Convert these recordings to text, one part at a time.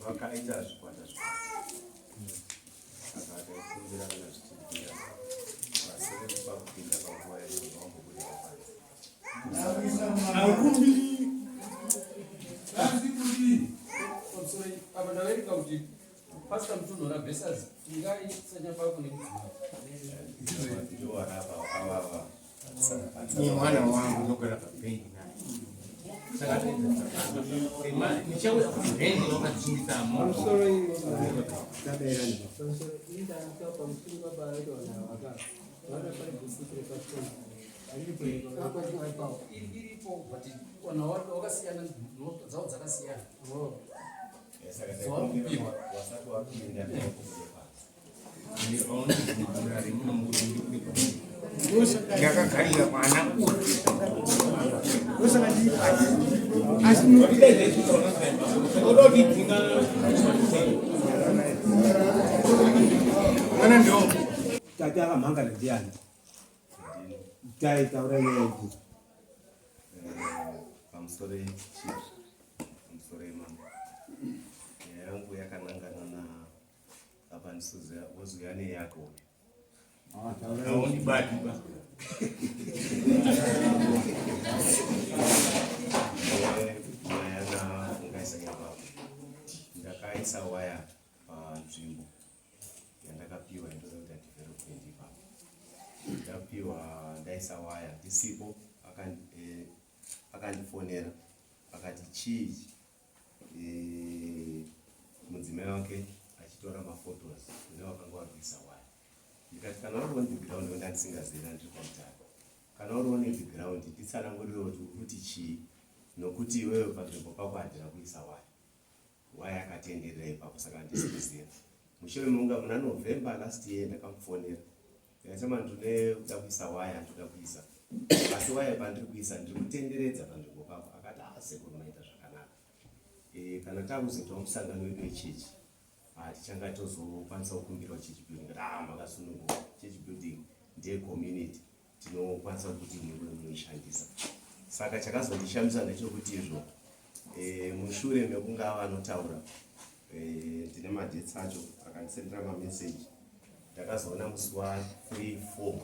Vakaita zvikwata zvikwata saka taikumbira kana zvichibvira vasiri pakupinda panguva yacho vambobudawo panze. Apa ndaverenga kuti Pastor Mutunhora versus Fungai Sanyabako nemudzimai. Mwana wangu unogara pabhenji naye. Saka ndichauya kubhenji wakadzingisa Pamusoro Iripo but vanhu wakasiyana dzavo dzakasiyana. Ndakagarira mwana asi mwana ndo tati akamhangana ndiani taitaura nyaya idzi pamusoro chief pamusoro imambo nyaya yangu yakanangana na apa ndisizoya neyako uyu aundibati ba nyaya nafungaisa nyababa ndakaisa waya panzvimbo yandakapiwa yandoda kuita development ipapo ndapiwa ndaisa waya ndisipo eh, akandifonera akati chii eh, mudzimai wake achitora maphotos kune wakanga wari kuisa waya ndikati kana uri on the ground onda ndisingazivi ndiri kwamutare kana uri on the ground nditsanangurire kuti uri kuti chii nokuti iwewe panzvimbo pako handina kuisa waya Waya akatenderera ipapo saka handisi kuziva. Mushure mekunga muna November last year ndakamufonera. Ndikati mani ndine kuda kuisa waya ndinoda kuisa. Asi waya pandiri kuisa ndiri kutenderedza panzvimbo papo. Akati ah sekuru maita zvakanaka. E, kana takuzoitawo musangano wedu wechechi ah, tichanga tozokwanisa kukumbirawo church building. Ndikati ah makasununguka church building ndeye community tinokwanisa kuti muve munoishandisa saka chakazondishamisa ndechekuti izvo e, mushure mekunge ava anotaura e, ndine madates acho akandisendera mameseji ndakazoona musi wa 3 4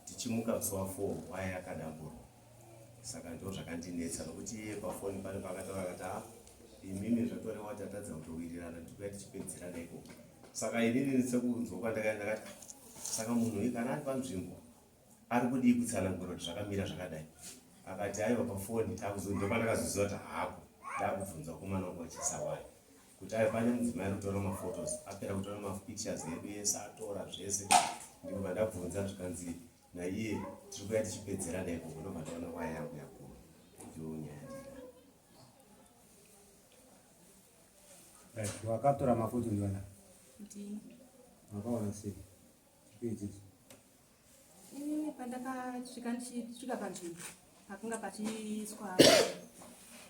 tichimuka musi wa 4 waya yakadamburwa saka ndo zvakandinetsa nokuti iye pafoni pane paakataura akati a ah, imimi zvatorewa tatadza kutowirirana ndikuya tichipedzerana ikoko saka inini sekunzwa kwandakaenda ndakati Saka munhu uyu kana ari panzvimbo ari kudii kutsanangura kuti zvakamira zvakadai? Akati aiwa pafoni ndopandakazoziva kuti haako ndakubvunza vakomana wangu vachisawaya kuti aiwa pane mudzimai ari kutora maphotos apera kutora mapictures edu ese atora zvese ndikobva ndabvunza zvikanzi naiye tiri kuya tichipedzerana ikoko ndobva ndaona waya yangu yakura ndiyo nyaya ndina Wakatora mafoto ndiwana? Ndini. Wakaona sei? Chipedzisi. Ini pandakasvika ndichisvika panzvimbo pakanga pachiiswa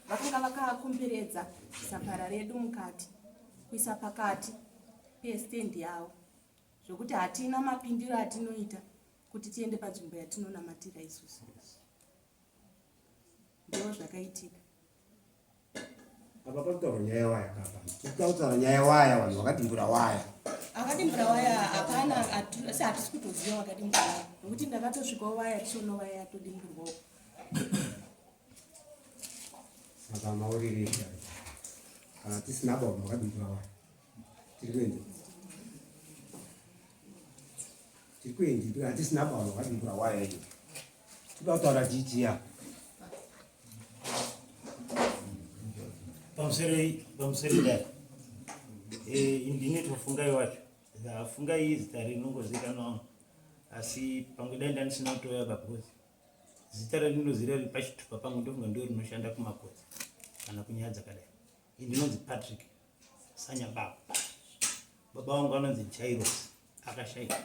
vakanga vakakomberedza sapara redu mukati kuisa pakati pestendi yavo zvokuti hatina mapindiro atinoita kuti tiende panzvimbo yatinonamatira isusu ndo zvakaitika Apa pakutaurwa nyaya yewaya kapa. Tikutaura nyaya yewaya vanhu vakadimbura waya. Akadimbura waya hapana asi hatisi kutoziva wakadimbura waya nokuti ndakatosvikawo waya tichiona waya yatodimburwawo. Saka mauriri kana tisina baba makadimbura waya. Tiri kuenda. Tiri kuenda kana tisina baba makadimbura waya iyo. Tikuda kutaura chichiya. Pamusoro pamusoro dai. Eh ndine tofungai wacho. Fungai zita rinongozikanwa asi pamwe dai ndandisina kutouya pa because zita randinoziva riri pachitupa pangu ndofunga ndo rinoshanda kumakotsi kana kunyaya dzakadai. Ini ndinonzi Patrick Sanyababa. Baba vangu vanonzi Jairos akashaika.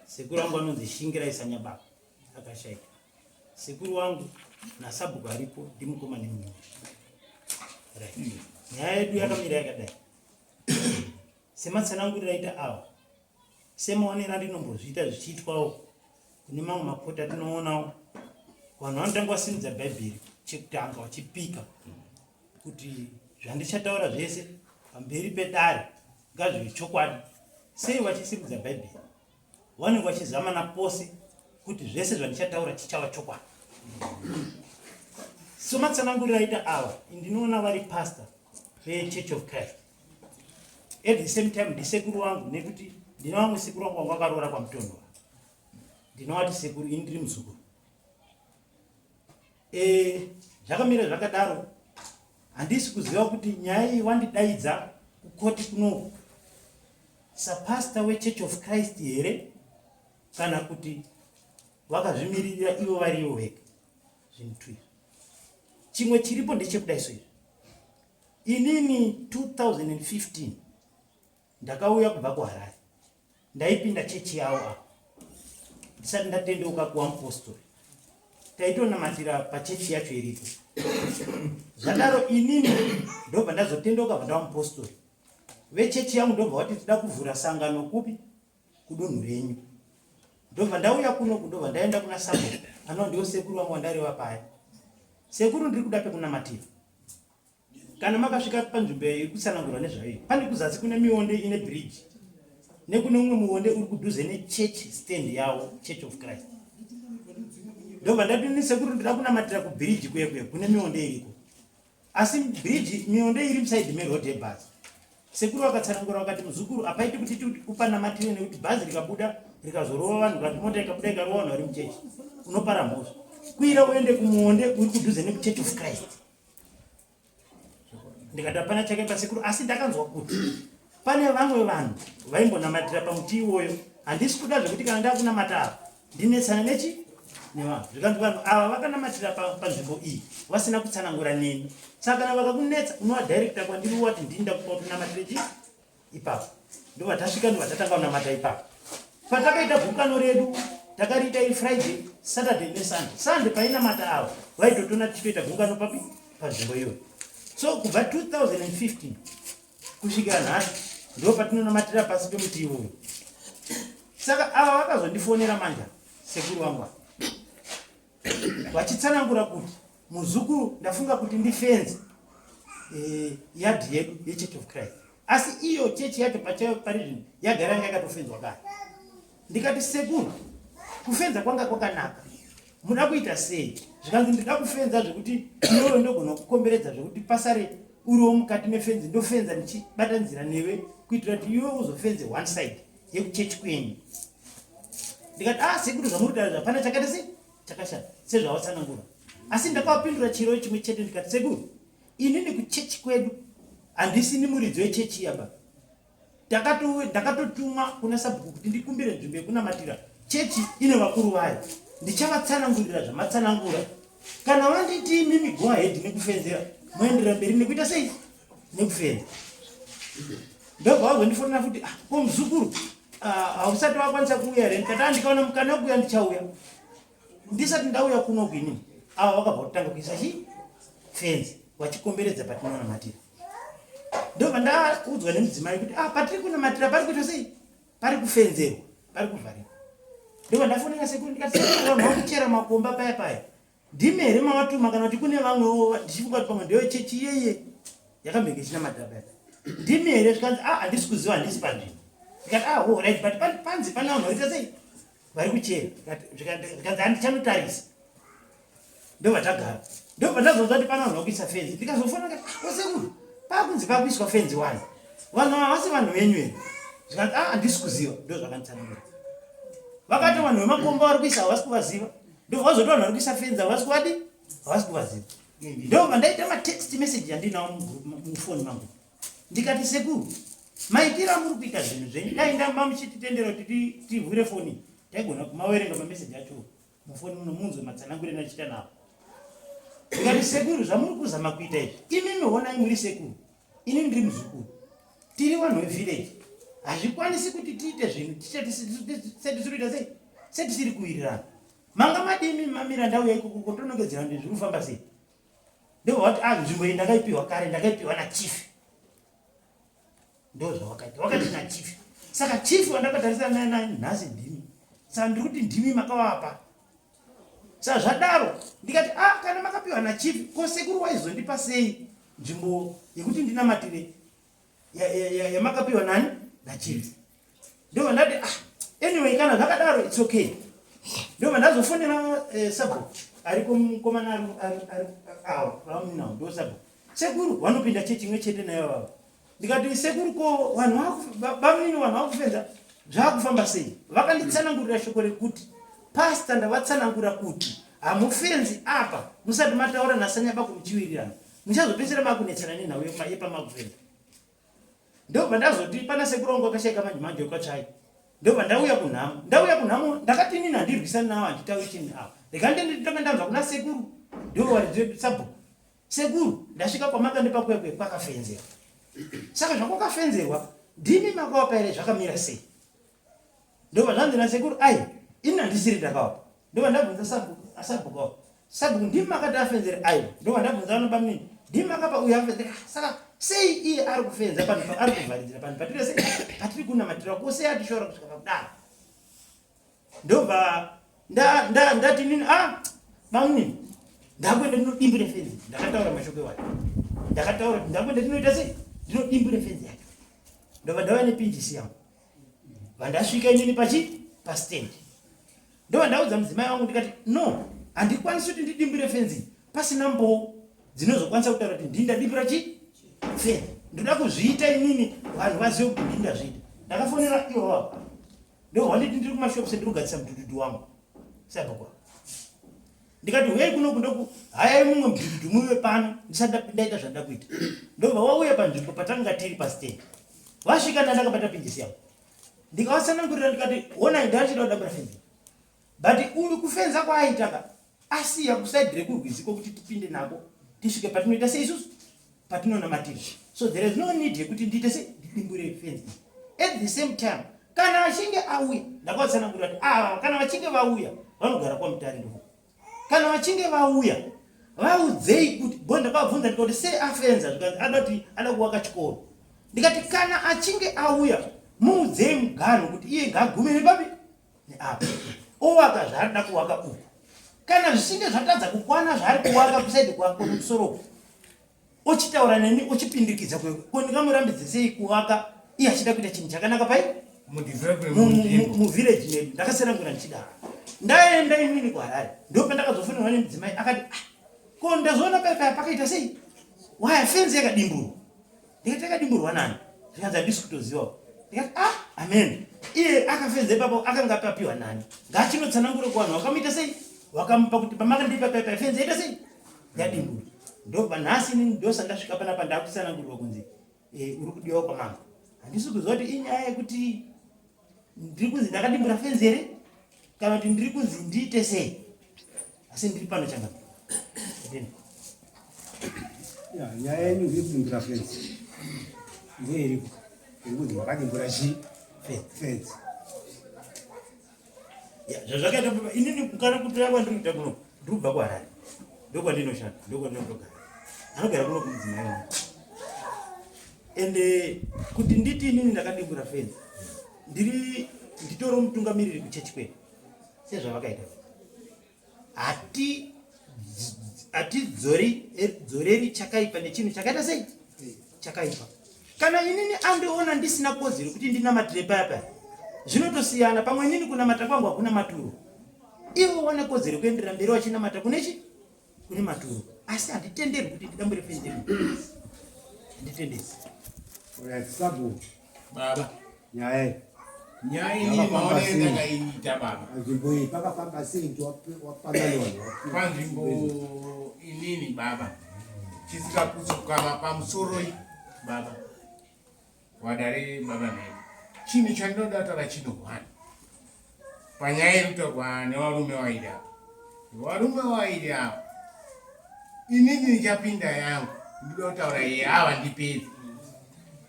Sekuru vangu vanonzi Shingirai Sanyababa akashaika. Sekuru wangu nasabhuku aripo ndimukoma nemunhu. Right. Nyaya yedu yakamira yakadai. Sematsananguriro aita awa. Semaonero andinombozviita zvichiitwawo kune mamwe makoti atinoonawo, vanhu vanotanga vasimudza Bhaibheri chekutanga vachipika kuti zvandichataura zvese pamberi pedare ngazvive chokwadi. Sei vachisimudza Bhaibheri? Vanenge vachizama napose kuti zvese zvandichataura chichava chokwadi. Somatsananguriro aita ava, ndinoona vari pastor veChurch of Christ. At the same time ndisekuru wangu nekuti ndine vamwe sekuru wangu wanga vakaroora kwaMutonhora. Ndinovati sekuru, ini ndiri muzukuru. Eh, zvakamira zvakadaro handisi kuziva kuti nyaya iyi wandidaidza kukoti kunoku sapastor wechurch of Christ here kana kuti vakazvimiririra ivo vari ivo vega. Zvinhu tu izvi. Chimwe chiripo ndechekudai so izvi. Inini 2015 ndakauya kubva kuHarare, ndaipinda chechi yavo apa ndisati ndatendeuka kuva mupostori, taitonamatira pachechi yacho iripo. Zvadaro inini ndobva ndazotendeuka bva ndava mupostori. Vechechi yangu ndobva vati tida kuvhura sangano kupi? Kudunhu renyu. Ndobva ndauya kuno, ndobva ndaenda kuna sabhuku anova ndiwo sekuru vangu vandareva paya. Sekuru, ndiri kuda pekunamatira. Kana makasvika panzvimbo iri kutsanangurwa nezvayo, pane kuzasi kune mionde ine bridge nekune umwe muonde uri kudhuze nechurch stand yavo, Church of Christ. Ndobva ndati ni sekuru, ndida kunamatira kubridge kuye kuye kune mionde iriko, asi bridge mionde iri musaidi meroad yebhazi. Sekuru vakatsanangura vakati, muzukuru, hapaiti kuti upanamatire nekuti bhazi rikabuda rikazorova vanhu, kana mota ikabuda ikarova vanhu vari muchechi, unopara mhosva. Kwira uende kumuonde uri kudhuze nekuchurch of Christ. Ndikati hapana chakaipa sekuru, asi ndakanzwa kuti pane vamwe vanhu vaimbonamatira pamuti iwoyo. Handisi kuda zvekuti kana ndakunamata apa ndinetsana nechi nevanhu. Zvikanzi vanhu ava vakanamatira panzvimbo iyi vasina kutsanangura neni, saka kana vakakunetsa unovadirecta kwandiri, wati ndini ndakupa kuti unamatire chi ipapo. Ndobva tasvika, ndobva tatanga kunamata ipapo. Patakaita gungano redu takariita iri Friday, Saturday neSunday. Sunday painamata ava vaitotona tichitoita gungano papi? Panzvimbo iyoyo. So kubva 2015 kusvikira nhasi ndo patinonamatira pasi pemuti iwoyo. Saka ava vakazondifonera manja sekuru vangu ava vachitsanangura kuti, muzukuru, ndafunga kuti ndifenze yadhi yedu yechurch of Christ, asi iyo chechi yacho pachayo pari zvino yagara yanga yakatofenzwa kare. Ndikati, sekuru, kufenza kwanga kwakanaka, muda kuita sei? Zvikanzi, ndida kufenza zvekuti iwewe ndogona kukomberedza zvekuti pasare uriwo mukati mefenzi, ndofenza ndichibata nzira newe kuitira kuti iwe uzofenze one side yekuchechi kwenyu. Ndikati, ah, sekuru, zvamuri kutaura zvapana chakaita sei chakashata sezvavatsanangura. Asi ndakavapindura chiro chimwe chete, ndikati, sekuru, inini kuchechi kwedu handisini muridzi wechechi yaba, ndakatotumwa kuna sabhuku kuti ndikumbire nzvimbo yekunamatira. Chechi ine vakuru vayo, ndichavatsanangurira zvamatsanangura. Kana vanditi imimi go ahead nekufenzera, moenderera mberi nekuita sei nekufenza. Ndobva vazondifonera futi, ah, ko muzukuru, ah, hausati wakwanisa kuuya here? Ndikati, ah, ndikaona mukana wekuuya ndichauya. Ndisati ndauya kunoku inini, ava vakabva kutanga kuisa chi fenzi vachikomberedza patinonamatira. Ndobva ndaudzwa nemudzimai kuti, ah, patiri kunamatira pari kuita sei? Pari kufenzerwa, pari kuvharirwa. Ndobva ndafonera sekuru, ndikati, sekuru, vanhu vakuchera makomba paya paya, ndimi here mavatuma kana kuti kune vamwewo? Ndichifunga kuti pamwe ndewechechi iyeye yakambenge ichinamatira paya paya. Ndimi here? Zvikanzi, ah, handisi kuziva, handisi panzvimbo. Ndikati, ah, oh, right, but panzi pane vanhu varikuita sei vari kuchera. Zvikanzi, handichanotarisa. Ndobva tagara, ndobva ndazonzwa kuti pane vanhu vakuisa fenzi. Ndikazofona ndikati, ah, osekuru, pakunzi pakuiswa fenzi wani, vanhu ava vasi vanhu venyu here? Zvikanzi, ah, handisi kuziva. Ndo zvakanditsanangura. Vakati vanhu vemakomba vari kuisa havasi kuvaziva. Ndobva vazoti vanhu vari kuisa fenzi havasi kuvadi, havasi kuvaziva. Ndobva ndaita matext message yandinawo mufoni mangu, ndikati, sekuru, maitiro amuri kuita zvinhu zvenyu, dai ndamba muchititendera kuti tivhure foni, taigona kumaverenga mameseji acho mufoni muno, munzwe matsananguriro ndachiita nawo. Ndikati, sekuru, zvamuri kuzama kuita izvi, imimi honai muri sekuru, ini ndiri muzukuru, tiri vanhu vevillage, hazvikwanisi kuti tiite zvinhu setisiri kuita sei, setisiri kuwirirana. Manga madimi mamira ndauya ikoko kotonongedzera kuti zviri kufamba sei? Ndobva vati, ah, nzvimbo iyi ndakaipiwa kare, ndakaipiwa nachief. Ndo zvawakaita, wakati nachief. Saka chief wandakatarisana naye naye nhasi ndimi, saka ndiri kuti ndimi makavapa. Saka zvadaro ndikati ah, kana makapiwa nachief, ko sekuru waizondipa sei nzvimbo yekuti ndinamatire yamakapiwa nani nachief? Ndobva ndati ah, anyway kana zvakadaro it's okay. Ndobva ndazofonera sabhuku ariko, mukomana awa vamuninawo ndo sabhuku. Sekuru vanopinda chechi imwe chete nayo vava. Ndikati sekuru, ko vanhu bamunini vanhu vakufenza zvakufamba sei? Vakanditsanangurira shoko rekuti pasta ndavatsanangura kuti hamufenzi apa musati mataura nasanyabako muchiwirirana, muchazopedzisira makunetsana nenhau yepamakufenza. Ndobva ndazoti pana sekuru wangu akashaika manje manje wekwatsvai. Ndobva ndauya kunhamo, ndauya kunhamo ndakati inini handirwisani navo, handitauri chinhu ava, rega ndindotange ndanzwa kuna sekuru ndo varidzi sabhuku. Sekuru, ndasvika kwamakandipa kwekwe kwakafenzerwa, saka zvakwakafenzerwa ndimi makawapa here, zvakamira sei? Ndobva zvanzi nasekuru, ai, ini handisiri ndakawapa. Ndobva ndabvunza sabhuku wavo, sabhuku ndimi makati afenzere? Aiwa. Ndobva ndabvunza vana bamunini, ndimi makapa uyu afenzere? Ah, saka sei iye ari kufenza panhu ari kuvharidzira panhu patiri sei patiri kunamatira ko sei atishora kusvika pakudaro? Ndobva ndati nini, ah, bamunini, ndakuenda ndinodimbure fenzi. Ndakataura mashoko iwayo, ndakataura kuti ndakuenda ndinoita sei, ndinodimbure fenzi yacho. Ndobva ndauya nepinjisi yangu, vandasvika inini pachi pastand, ndobva ndaudza mudzimai wangu ndikati no, handikwanisi kuti ndidimbure fenzi pasina mboo dzinozokwanisa kutaura kuti ndini ndadimbura chi fenzi. Ndoda kuzviita inini, vanhu vazive kuti ndini ndazviita. Ndakafonera ivo vavo, ndobva nditi ndiri kumashops, ndiri kugadzisa mudhudhudhu wangu sabhukwa. Ndikati huyai kunoku, ndoku hayai mumwe mudhudhudhu muve pano ndisati ndaita zvandida kuita. Ndobva wauya panzvimbo patanga tiri pastand. Vasvika ndandakabata pinjisi yangu, ndikavatsanangurira ndikati honai, ndachida kudambura fenzi, but uyu kufenza kwaaita ka asiya kusaidi rekurwizi kwokuti tipinde nako tisvike patinoita sei isusu patinonamatira, so there is no need yekuti ndiite sei ndidimbure fenzi. At the same time kana achinge auya, ndakavatsanangurira kuti ava kana vachinge vauya vanogara kwaMutare, ndoko kana vachinge vauya vaudzei kuti bo ndakavabvunza ndikati sei afenza, zvikanzi adati ada kuvaka chikoro. Ndikati kana achinge auya muudzei muganhu kuti iye ngaagume nepapi neapa, ovaka zvaarida kuvaka uku. Kana zvichinge zvatadza kukwana zvaari kuvaka kusaidi kwako kumusoro uku, ochitaura neni ochipindikidza ko ndingamurambidze sei kuvaka iye achida kuita chinhu chakanaka pai muvillage medu? Ndakaserangura ndichidaro. Ndaenda inini kuHarare, ndopandakazofonерwa nemudzimai akati ah, ko ndazoona pai paya pakaita sei, waya fenzi yakadimburwa. Ndikati yakadimburwa nani? Zvikanzi handisi kutozivawo. Ndikati ah, amen, iye akafenza ipapo akanga apapiwa nani? Ngaachinotsanangure kuvanhu vakamuita sei, vakamupa kuti pamakandipa pai pai fenzi yaita sei, yadimburwa. Ndobva nhasi inini ndosandasvika panapa ndakutsanangurirwa kunzi uri kudiwa kwamambo. Handisi kuziva kuti inyaya yekuti ndiri kunzi ndakadimbura fenzi here kana kuti ndiri kunzi ndiite sei, asi ndiri pano changa. Ya, nyaya yenyu yekudimbura fenzi ndeiriko iri kunzi makadimbura chi fenzi? Zvazvakaita baba, inini kana kutoya kwandiri kuita kuno, ndiri kubva kuHarare, ndokwandinoshanda, ndokwandinotogara, anogara kuno kumudzimai wangu. Ende kuti nditi inini ndakadimbura fenzi, ndiri nditori mutungamiriri kuchechi kwedu sezvavakaita, hati hatidzori dzoreri chakaipa nechinhu chakaita sei chakaipa. Kana inini andiona ndisina kodzero kuti ndinamatire paya paya, zvinotosiyana. Pamwe inini kunamata kwangu hakuna maturo, ivo wane kodzero kuenderera mberi vachinamata kunechi kune maturo, asi handitenderwi kuti ndidambure fenzi, handitenderwi. Alright, sabu baba. Nyaya iyi nyaya iyi maonero ndakaiita baba. Panzvimbo iyi pakafamba sei kuti wapanana vanhu? Panzvimbo inini baba chisikakutsukama pamusoroi baba wadare baba nhai, chinhu chandinoda kutaura chinhu one panyaya iri kutaurwa nevarume vairi apa, varume vairi apa, inini ndichapinda yangu, ndinoda kutaura iye ava ndipedzi.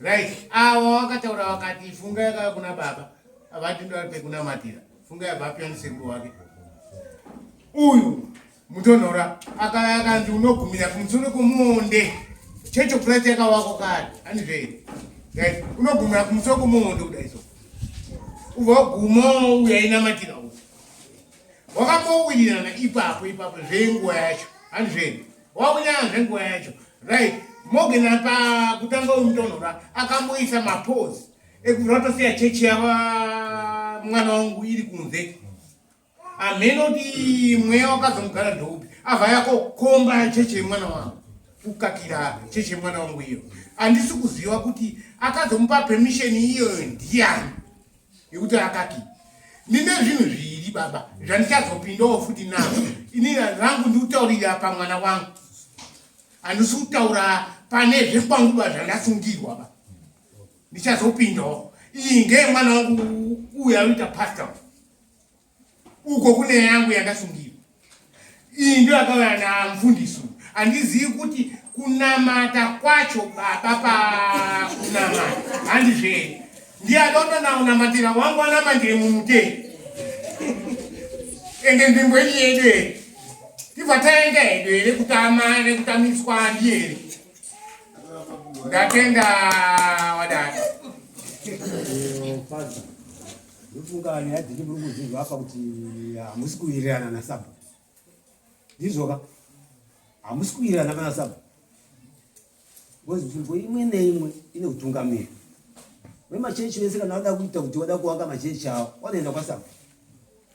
Right, ava vakataura vakati funga yakauya kuna baba avati ndoda pekunamatira, funga yabva apiwa nesekuru wake uyu Mutonhora. Akaya akanzi unogumira kumusoro kwomuonde. Church of Christ yakavakwa kare, handizvo here? Right, unogumira kumusoro kwomuonde kudai so. Ubva waguma uya inamatira uku. Wakambowirirana ipapo ipapo zvenguva yacho. Handizveni. Wawirirana zvenguva yacho. Right. Morgan pakutanga uyu mutonhora akamboisa mapose ekubvira watosiya chechi yava mwana wangu iri kunze. Hameno kuti mweya wakazomugara ndoupi avha yakokomba chechi yemwana wangu kukakira chechi yemwana wangu iyo. Handisi kuziva kuti akazomupa permission iyoyo ndiyani yekuti akaki. Ndine zvinhu zviiri baba zvandichazopindawo futi nazvo. Ini rangu ndikutaurira pamwana wangu, handisi kutaura pane zvekwangu ba zvandasungirwa ba. Ndichazopindawo iyi ngeyemwana wangu uyu anoita pastor uko kune yangu yandasungirwa. Iyi ndiyo yakauya namufundisi uyu. Handizivi kuti kunamata kwacho baba pakunamata handizvee ndiye adondonakunamatira wangu anamandire mumutei ende nzvimbo iri yedu here tibva taenda hedu here kutama nekutamiswa ndiye here. Ndatenda wadada. Father, ndofunga nyaya dzenyu muri kudzinzwa apa kuti hamusi kuwirirana nasabhuku. Ndizvoka? Hamusi kuwirirana pana sabhuku. Because nzvimbo imwe neimwe ine utungamiri. Vemachechi vese kana vada kuita kuti vada kuvaka machechi avo, vanoenda kwasabhuku.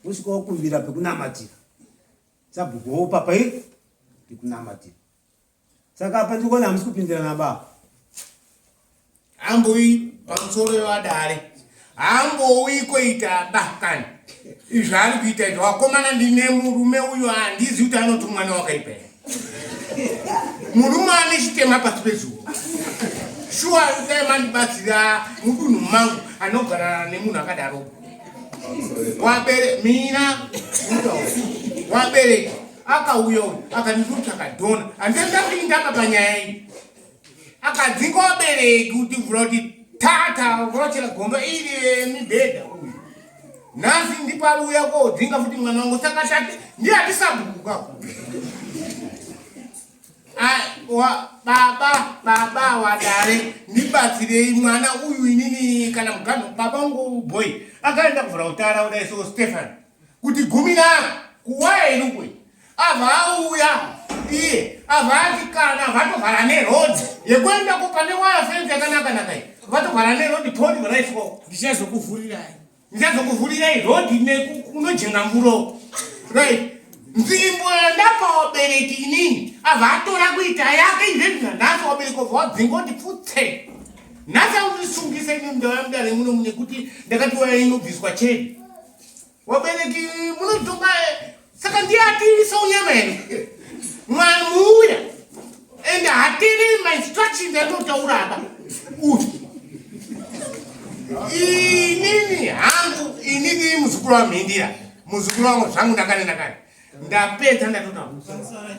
Vosvika vokumbira pekunamatira. Sabhuku vopa pai pekunamatira. Saka apa ndiri kuona hamusi kupindirana ba. Hamboi pamusoro yevadare. Hamboi koita ba kani. Izvi ari kuita izvi wakomana ndine murume uyo handizi kuti anoti mwana wakaipa here. Murume ane chitema pasi pezuva. Shuwa dai mandibatsira mudunhu mangu anogara nemunhu akadaro. Wabere mina wabereki akauya uyu akati ndikutsvaka dhona handisati ndapinda apa panyaya iyi akadzinga vabereki kuti vhura kuti tata vachera gomba iri remibhedha uyu nhasi ndipo ari uya kodzinga futi mwana wangu saka tati ndiye atisabhukuka baba baba wadare ndibatsirei mwana uyu inini kana muganho baba wangu boy akaenda kuvhura utara kudai so Stefan kuti gumi na kuwaya irukwe abva auya iye abva ati kana vatovhara neroad yekuenda ko pane waya fence yakanaka naka iyi vatovhara neroad poni varaiswa ndichazokuvhurirai ndichazokuvhurirai road nekunojenga mvura right nzvimbo yandapa wabereki inini abva atora kuita yake izvezvi zvanhasi wabereki wabva wadzinga kuti pfutse nhasi aundisungisa ini ndauya mudare muno mune kuti ndakati waya inobviswa chete Wabereki munotonga saka ndiye atiisa unyama here mwana muuya and hateereri mainstructions andinotaura apa uyu inini hangu inini muzukuru wamhindira muzukuru wangu zvangu ndakane ndakane ndapedza ndatotaura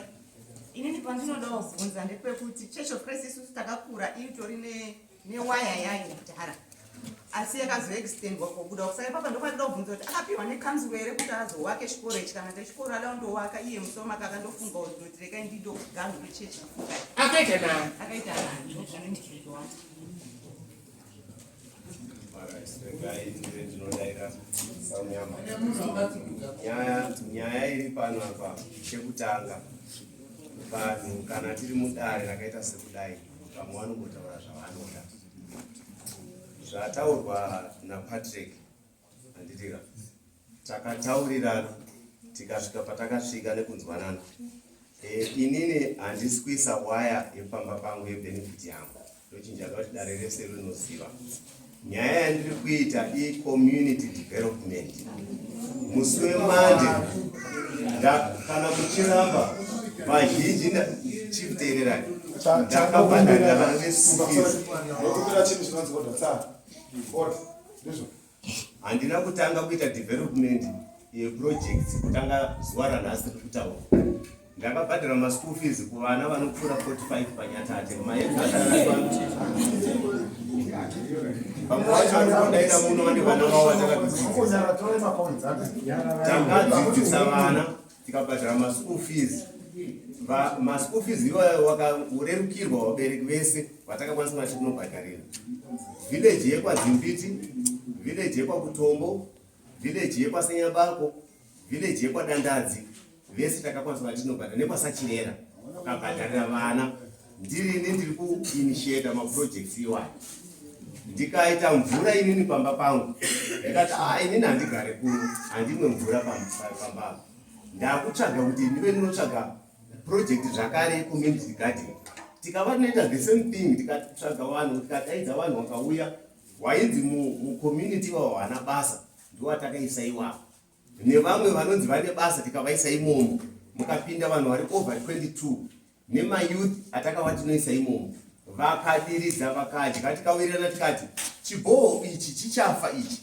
inini pandinodawo bvunza ndepekuti church of christ isusu takakura iritori newaya yayo kudhara asi yakazoextendwa kobuda saka ipapa ndopandida kubvunza kuti akapiwa nekanzuro here kuti azowake chikoro ichi kana chikoro ada kundowaka iye musomaka akandofunga kuti rekai ndindoganhu kwechechi akaita nani akaita nani ndozvinondizvito wacho Nyaya iri pano apa chekutanga vanhu kana tiri mudare rakaita sekudai vamwe vanongotaura zvavanoda zvataurwa napatrick handitika takataurirana tikasvika patakasvika nekunzwanana e, inini handisi kuisa waya yepamba pangu yebenefit yangu ndochinja kuti dare rese rinoziva nyaya yandiri kuita icommunity development musi wemande kana muchiramba vazhinji chief teererai ndakabhadharira vana veschool fees handina kutanga kuita development yeprojects kutanga zuva ranhasi tiri kutaura ndakabhadhara maschool fees kuvana vanopfuura 45 panyatate vamwe vacho vari kudaira muno vane vana vavo vatakadzidzisa vana tikabhadhara maschool fees maschool fees iwayo wakarerukirwa vabereki vese vatakakwanisa kuva tikunobhadharira village yekwadzimbiti Village yekwaKutombo, village yekwaSenyabako, village yekwaDandadzi, vese takakwanisa kuti tinobhadhara nekwaSachirera vakabhadharira vana. Ndirini ndiri kuinitiata maprojects iwayo. Ndikaita mvura inini pamba pangu, ndikati ah, inini handigare kuno, handimwe mvura pamba apa. Ndakutsvaga kuti ndive ndinotsvaga project zvakare yecommunity garden. Tikava tinoita the same thing, tikatsvaga vanhu, tikadaidza vanhu vakauya, wainzi mucommunity ivavo havana basa, ndowatakaisa iwavo. Nevamwe vanonzi vane basa tikavaisa imomo, mukapinda vanhu vari over 22 nemayouth atakava tinoisa imomo, vakadiridza vakadya, tikawirirana tikati chibhoho ichi chichafa ichi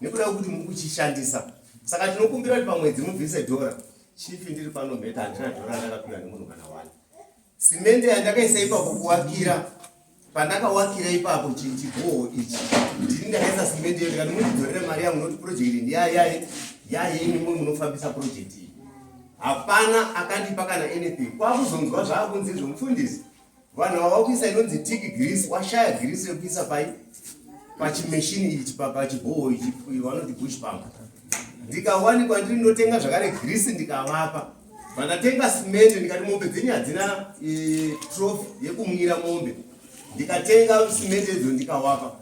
nekuda kwekuti muri kuchishandisa, saka tinokumbira kuti pamwedzi mubvise dhora. Chifi, ndiri pano mheta, handina dhora randakapiwa nemunhu kana wani. Simende yandakaisa ipapo kuwakira, pandakawakira ipapo chibhoho ichi, ndini ndakaisa simende iyo, ndikati mundidzorere mari yangu nokuti project ndiyayaye yayenyu, mwe munofambisa project iyi. Hapana akandipa kana anything. Kwakuzonzwa zvaakunzi izvo, mufundisi, vanhu vava kuisa inonzi tik grease, washaya grease yekuisa pai pachimeshini ichi, pachibhoho ichi vanoti bush pump. Ndikawanikwa ndiri ndinotenga zvakare grease, ndikavapa. Vandatenga simende, ndikati mombe dzenyu hadzina trophy yekumwira mombe, ndikatenga simende idzo ndikawapa.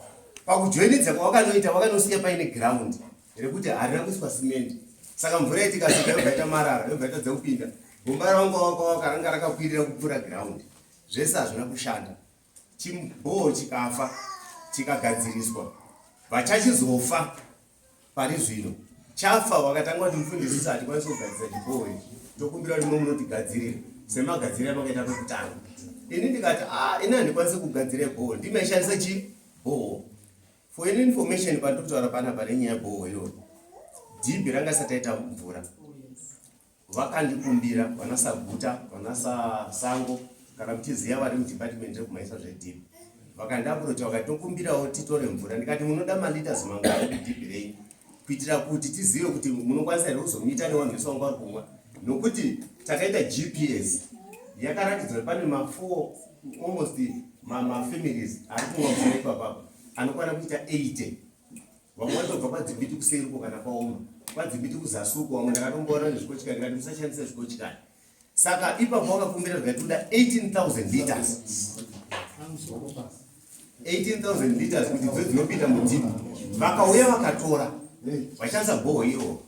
Pakujoinidza kwavakanoita, vakanosiya paine ground rekuti harina kuiswa simende, saka mvura itikasvika yobva ita marara, yobva itadza kupinda. Gomba rangu wakawaka ranga rakakwirira kupfuura ground, zvese hazvina kushanda. Chibhoho chikafa, chikagadziriswa, vachachizofa pari zvino chafa. Vakatanga kuti mufundisi, isu hatikwanisi kugadzira chibhoho ichi, tokumbira kuti munotigadzirira semagadziriro amakaita pekutanga. Ini ndikati a ini handikwanisi kugadzira bhoho, ndimaishandisa chibhoho. For any information, pandiri kutaura panapa nenyaya yebhoho iyoyo, dhibhi ranga isati aita mvura, vakandikumbira vana Saguta, vana Sango, kana muchiziva vari mudepartment rekumaisa zvedhibhi, vakandiapproacha vakati tokumbirawo titore mvura. Ndikati munoda malitres mangani kudhibhi renyu, kuitira kuti tizive kuti munokwanisa here kuzomuita nevanhu vese vanga vari kumwa, nokuti takaita GPS yakaratidza kuti pane ma4 almost mafamilies ari kumwa mvura ipapapo anokwana kuita 80. Vamwe vatobva kwaDzibiti kuseri uko, kana kwaoma kwaDzibiti kuzasi uko, vamwe ndakatomboona nezvikochikari, ndikati musashandise zvikochikari. Saka ipapo vakakumbira zvikati toda 18,000 liters, 18,000 liters kuti dzo dzinopinda mudhibhi. Vakauya vakatora vachishandisa bhoho iroro.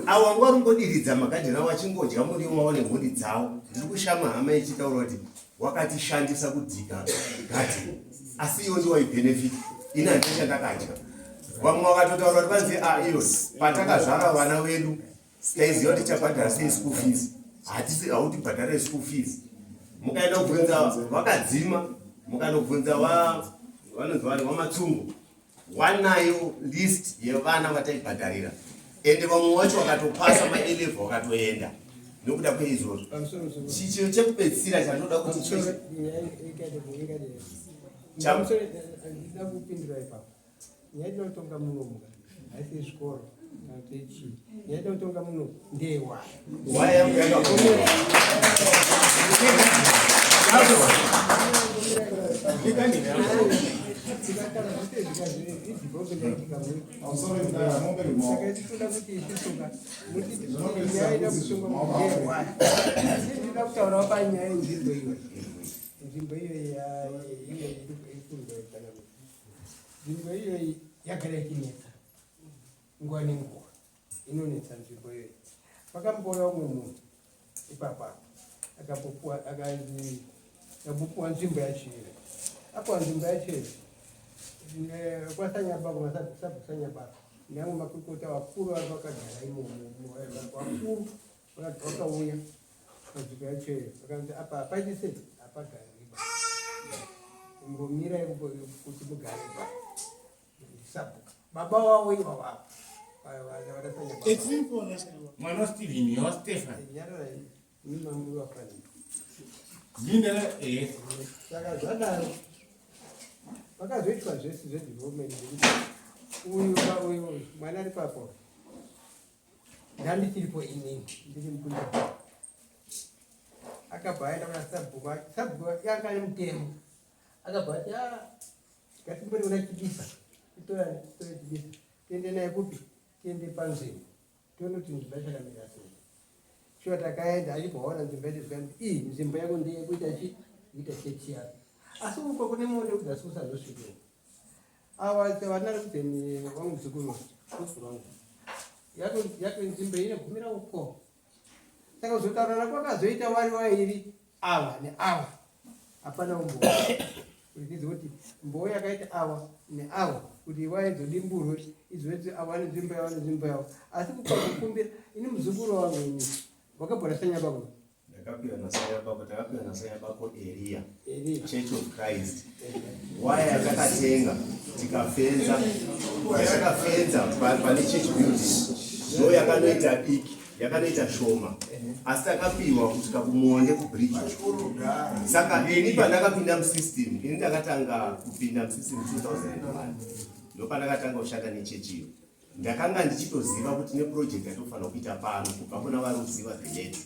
Avo vanga vari kungodiridza magadheni avo vachingodya muriwo wavo nemhuri dzavo. Ndiri kushama hama ichitaura kuti wakatishandisa kudhika gadheni, asi iwo ndiwo waibhenefit, ini handina chandakadya. Vamwe vakatotaura kuti vanzi a iyo patakazvara vana vedu taiziva kuti tichabhadhara sei school fees, hatisi hautibhadharire school fees. Mukaenda kubvunza vakadzima, mukanobvunza vanonzi vari vamatsungo, wanayo list yevana vataibhadharira, ende vamwe vacho vakatopasa maelevel vakatoenda nokuda kweizvozvo. Chichiro chekupedzisira chandinoda kuti Handina kupindura ipapo. Nyaya inotonga munomu haisi zvikoro kana kuti chii, nyaya inotonga muno ndeyewaya. Waya yangu yakakoma. Saka tinoda kuti isusuka muti nyaya ida kutonga ndeyewaya. Asi ndinoda kutaurawo panyaya yenzvimbo iyo, nzvimbo iyo iri nzvimbo iyoyi yagara ichinetsa nguva nenguva, inonetsa nzvimbo iyoyi. Pakambouya umwe munhu ipapa, akambopuwa, akanzi akambopuwa nzvimbo yacho iyo, apuwa nzvimbo yacho iyo kwaSanyabako, masabhuku Sanyabako neamwe makurukota vakuru vari vakagara imomo, vakuru vakauya panzvimbo yacho iyo, vakanzi apa hapaiti sei, hapagariba, imbomirai kuti mugare pa sabhuku baba wavo ivavo apa. Mwana waStephen, waStefan. Ndindara eh. Saka zvadaro vakazoitwa zvese zvedevelopment zvekuti uyu uyu mwana ari papo, ndandichiripo inini, ndiri mukunda, akabva aenda kuna sabhuku. Sabhuku yanga ane mutemo, akabva ati, "Ah, ngatimbori kuna Chibisa." Titorane, titore chibisa. Tiende naye kupi? Tiende panzvimbo. Tione kuti nzvimbo yacho yakamira sei. Shuwa takaenda achibva waona nzvimbo yacho zvikanzi iyi nzvimbo yako ndeyekuita chi kuita chechi yako. Asi uko kune monde kudzasi usazosvike. Awa vana rekudzeni wangu muzukuru muzukuru wangu. Yako yako nzvimbo inogumira uko. Saka kuzotaurana kwakazoita wari wairi ava neava hapana umbowo kuti kuti mbowo yakaita ava neava kuti waidzodimburwe idzodzi ava nenzvimbo yavo nenzvimbo yavo asi kukumbira ini muzukuru wangu ini wakabhora sanyabako Ndakapiwa nasanyabako, takapiwa nasanyabako Eria, Church of Christ. Waya yatakatenga tikafenza, yatakafenza pane church building ndo yakanoita diki, yakanoita shoma, asi takapiwa kusvika kuMonde kubridge. Saka ini pandakapinda musystem, ini ndakatanga kupinda musystem 2001 ndopandakatanga kushanda nechechi iyo. Ndakanga ndichitoziva kuti neproject yatofanira kuita pano kubva kuna vari kuziva the late.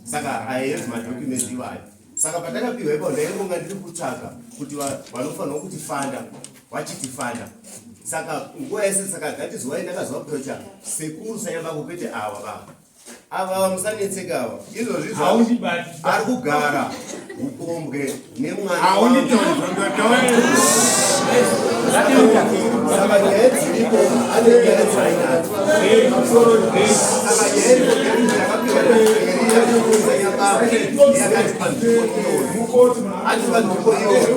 Saka I have madocuments iwayo. Saka pandakapiwa ipapo ndaingonga ndiri kutsvaga kuti vanofanirwa kutifanda vachitifanda. Saka nguva yese saka that is why ndakazoaprocha sekuru sanyabako kwete ava baba. Ava musanetseka ava. Izvozvi ari kugara upombwe nemwana. Saka nyaya dziripo ane nyaya dzainadzo. Saka nyaya iripo ndeyekuti ndakapiwa yakati panzvimbo iyoyo. Ati panzvimbo iyoyo.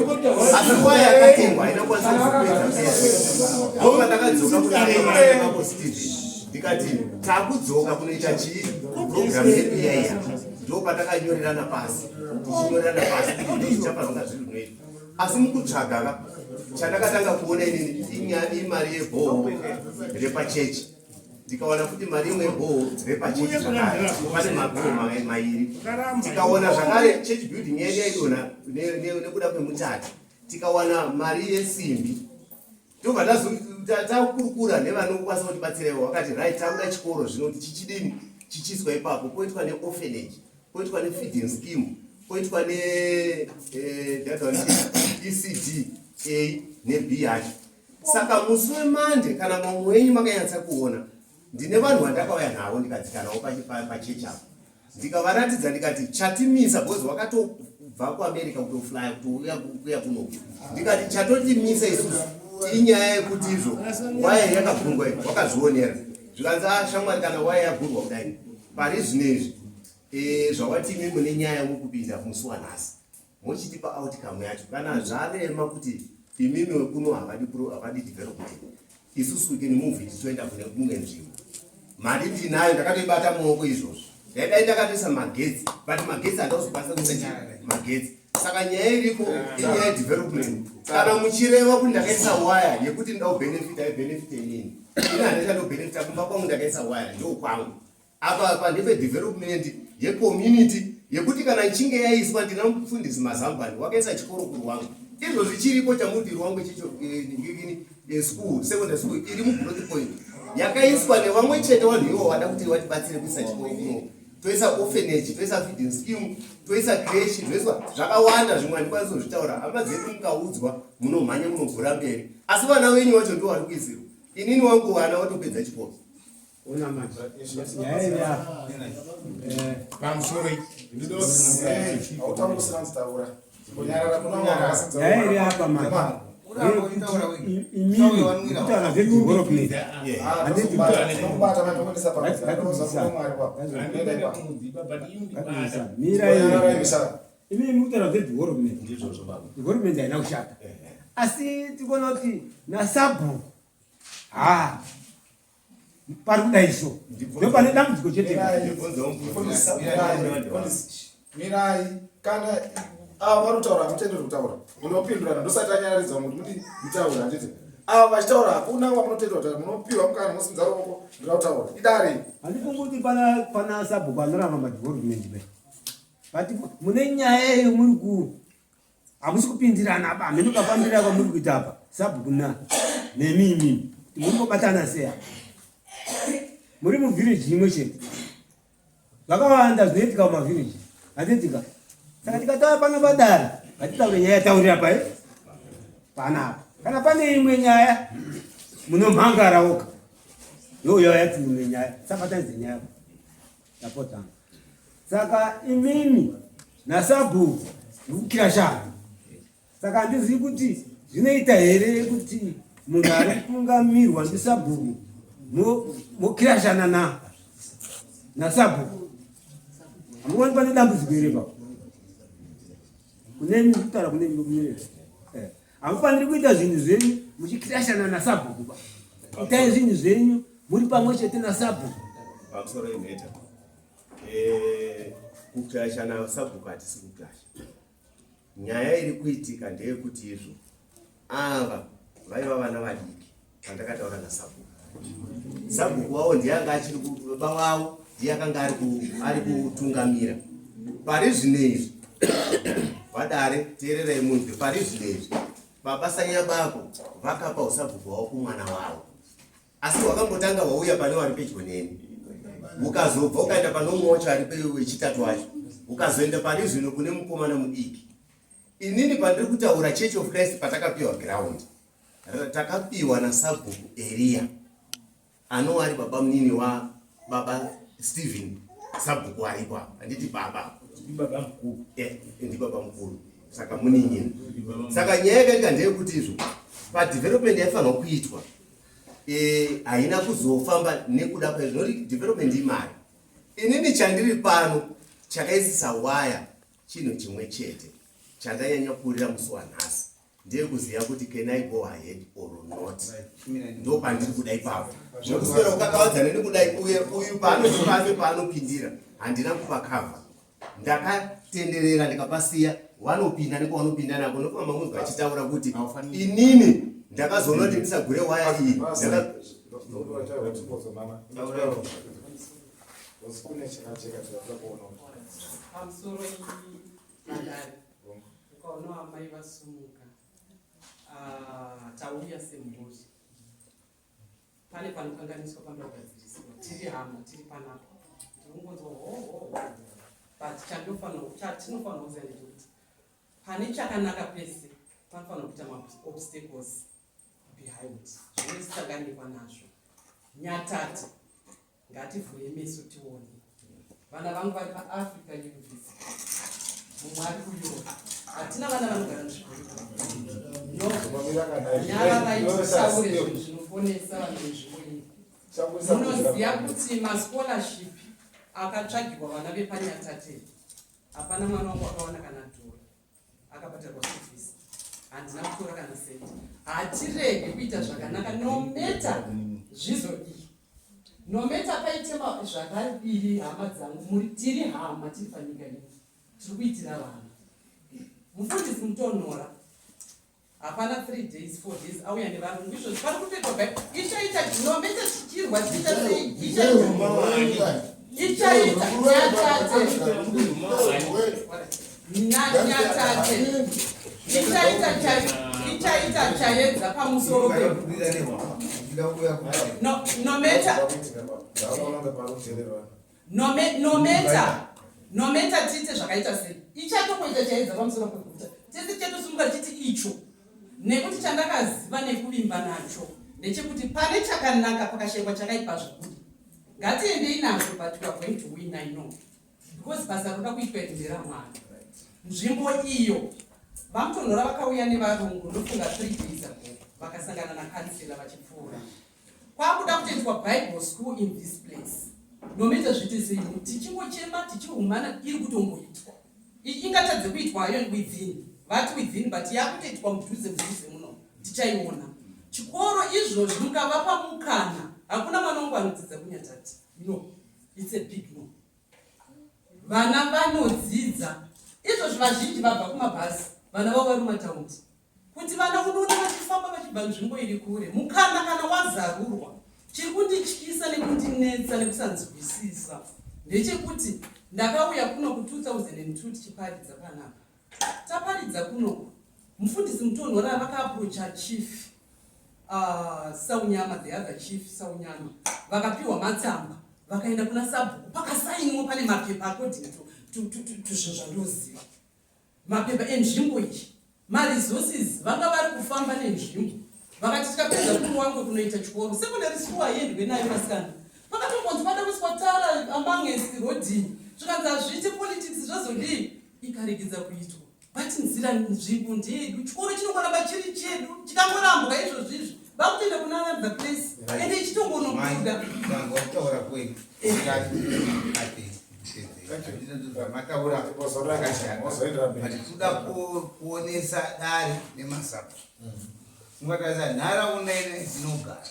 Asi nguva yakatengwa haina kukwanisa kuzopedza pese. Ndopandakadzoka kuna Baba Stephen. Ndikati takudzoka kunoita chii program yedu iya iya ndo patakanyorerana pasi tichinyorerana pasi kuti ndozvichafanira zviri kunoitwa asi mukutsvaga ka chandakatanga kuona inini imari yebhoho repachechi ndikawana futi mari imwe yebhoho repachechi zvakare pane mabhoho mairi tikaona zvakare church building yedu yaidonha nekuda kwemutati tikawana mari yesimbi Tobva takurukura nevanokwanisa kutibatsira ivo vakati right takuda chikoro zvino kuti chichidini chichiiswa ipapo poitwa neorphanage poitwa nefeeding scheme poitwa ne eh, ecd a neb yacho saka musi wemande kana mamwe wenyu makanyatsa kuona ndine vanhu vandakauya navo ndikadzika navo pachechi apo ndikavaratidza ndikati chatimisa because wakatobva kuamerica kutoflya kutouya kuya kuno ndikati chatotimisa isusu inyaya yekuti izvo waya yakagurwa iyi wakazvionera zvikanzi a ah, shamwari kana waya yagurwa kudai pari zvino izvi e, zvawati imi mune nyaya mukupinda musi wanhasi mochitipa outcome yacho kana zvarema kuti imimi wekuno havadi havadi development isusu we can move it toenda kune kumwe nzvimbo mari ndinayo ndakatoibata muoko izvozvo ndaidai ndakatoisa magetsi but magetsi handazokwanisa kuisa magetsi saka nyaya iriko inyaya yedevelopment kana muchireva kuti ndakaisa waya yekuti ndida kubenefita ibenefite inini ini handichandobenefita kumba kwangu ndakaisa waya ndokwangu Apa apa ndepe development yecommunity yekuti kana ichinge yaiswa ndina mufundisi Mazambani wakaisa chikoro kuRuwangwe. Izvozvi chiripo chamuti Ruwangwe chicho eh, ngikini eh, school secondary school iri mugrowth point yakaiswa nevamwe chete vanhu ivo vada kuti vatibatsire kuisa chikoro kuno toisa orphanage toisa feeding scheme toisa creche toiswa zvakawanda zvimwe handikwanisi kuzvitaura hama dzedu mukaudzwa munomhanya munogura mberi asi vana venyu vacho ndivo vari kuisirwa inini wangu vana watopedza chikoro Ona manje. Nyaya iri apa. Eh. Pamusoro Nyaya iri apa manje. Imimi kutaura zvedevelopment. Handiti Mira imimi mukutaura zvedevelopment. Development haina kushata. Asi tikuona kuti nasabhuku ha pari kudai so ndopane dambudziko chete mirai kana ava vari kutaura hamutenderi kutaura munopindurana ndosati anyararidza vamwe kuti muti mutaura handiti ava vachitaura hakuna wamunotendera kutaura munopiwa mukana mosimudza ruoko ndoda kutaura idare handifungi kuti pana pana sabhuku anoramba madevelopment be but mune nyaya iyo muri ku hamusi kupindirana apa hameno kafambira kwamuri kuita apa sabhuku na nemi imimi kuti muri kubatana sei apa muri muvhireji imwe chete zvakawanda zvinoitika mumavhireji hazviitika saka tikataura pano padare ngatitaure nyaya yataurira pai panapa kana pane imwe nyaya Munomhangara woga. Youya yati mune nyaya. Sabatanidze nyaya. Ndapota. Saka imimi nasabhuku mukukira shanu. Saka handizivi kuti zvinoita here kuti munhu ari kutungamirwa ndisabhuku mokirashana na nasabhuku. Hamuoni pane dambudziko here ipapo? Kunemi kutaura kunemi kunemi. Eh. Hamufaniri kuita zvinhu zvenyu muchikirashana nasabhuku ba. Itai zvinhu zvenyu muri pamwe chete nasabhuku. Pamusoro imheta. Eh, kukirashana sabhuku hatisi kukirasha. Nyaya iri kuitika ndeyekuti izvo ava vaiva vana vadiki pandakataura nasabhuku. Sabhuku wavo ndiye anga achiri baba wavo ndiye akanga ari kutungamira. Pari zvino izvi vadare teererai munzwe pari zvino izvi baba Sanyabako vakapa usabhuku hwavo kumwana wavo asi hwakambotanga hwauya pane wari pedyo neni ukazobva ukaenda pane umwe wacho ari wechitatu wacho ukazoenda pari zvino kune mukomana mudiki inini pandiri kutaura church of christ patakapiwa ground takapiwa nasabhuku eriya anova ari baba munini wababa stephen sabhuku aripo apa handiti baba ndibaba mukuru eh, ndibaba mukuru saka munin'ina saka nyaya yakaita ndeyekuti izvo padevelopment yaifanirwa kuitwa eh, haina kuzofamba nekuda kwaizvo nekuti development imari inini chandiri pano chakaisisa waya chinhu chimwe chete chandanyanya kurira musi wanhasi ndeyekuziva kuti can I go ahead or not ndopandiri kuda ipapo zvekuswera kukakavadzana nekudai uye uyu paanozivafe paanopindira handina kupakavha ndakatenderera ndikapasiya vanopinda nekwavanopinda nako nokufamba munzwa achitaura kuti inini ndakazoona kuti ndisagure waya iyi pamusoro madare ukaona amai vasumuka ah, tauya semhuri pane panokanganiswa panoda kugadziriswa tiri hama tiri panapa tiri kungonzwa hohoho but chatinofanira kuziva ndechekuti pane chakanaka pese panofanira kuita maobstacles behind zvinotisanganikwa nazvo nyatate Ngativhurei meso tione. Vana vangu vari paAfrica University. Mumwe ari kuEurope. Hatina vana vanogara nzvimbo No. Nyararai titaure zvinhu zvinoponesa vanhu venzvimbo iyi. Munoziva kuti mascholarship akatsvagirwa vana vepanyatate hapana mwana wangu akawana kana dhora. akabhadharwa school fees handina kutora kana senti hatiregi kuita zvakanaka nometa zvizodii nometa paite zvakadii hama dzangu muri tiri hama tiri panyika ino tiri kuitira vana mufundisi mutonhora hapana 3 days 4 days auya nevarungu izvozvi pari kutoitwa bai ichaita nometa tichirwa tiita sei ichaita nyatate nyatate ichaita ichaita chaedza pamusoro pe nometa Nometa nometa tiite zvakaita sei ichatokoita chaedza pamusoro peguta tese tichatosimuka tichiti icho nekuti chandakaziva nekuvimba nacho ndechekuti pane chakanaka pakashaikwa chakaipa zvokuti ngatiendei nazvo but we are going to win i know because basa roda kuitwa iri nderamwari nzvimbo iyo vamutonhora vakauya nevarungu ndofunga three days ago vakasangana nakansela vachipfuura Kwakuda kutoitwa bible school in this place. Nomatter zviite sei tichingochema tichihumana iri kutongoitwa. Ingatadze kuitwa hayo within. Vati within but yakutoitwa mudhuze mudhuze muno. Tichaiona. Chikoro izvozvi mukavapa mukana hakuna mwana wangu anodzidza kunyatati. No. It's a big no. Vana vanodzidza. Izvozvi vazhinji vabva kumabhazi vana vavo vari mumataundi. Kuti vana unoona vachifamba vachibva nzvimbo iri kure. Mukana kana wazarurwa, chiri kundityisa nekundinetsa nekusanzwisisa ndechekuti ndakauya kuno ku 2002 tichiparidza panapa. Taparidza kunoku, mufundisi Mutonhora vakaapproacha chief uh, Saunyama, the other chief Saunyama, vakapiwa matsamba vakaenda kuna sabhuku pakasainwa pane mapepa according to, to, to, to, to zvinhu zvandoziva. Mapepa enzvimbo iyi. Maresources vanga vari kufamba nenzvimbo. Vakati tikapedza kuruwangwe kunoita chikoro. Secondary school haiendwe nayo vasikana. Pakatombonzi pada kuiswa tara amongst rodini. Zvikanzi hazviite politics zvazodii? Ikaregedza kuitwa. But nzira nzvimbo ndeyedu. Chikoro chinongoramba chiri chedu. Chikangorambwa izvozvo izvi. Vakutoenda kuna another place. Ende ichitongonobuda. Tanzwa kutaura kwenyu. Zvamataura zvakashata. Toda kuonesa dare nemasapo. Ungatarisa nharaunda ino yatinogara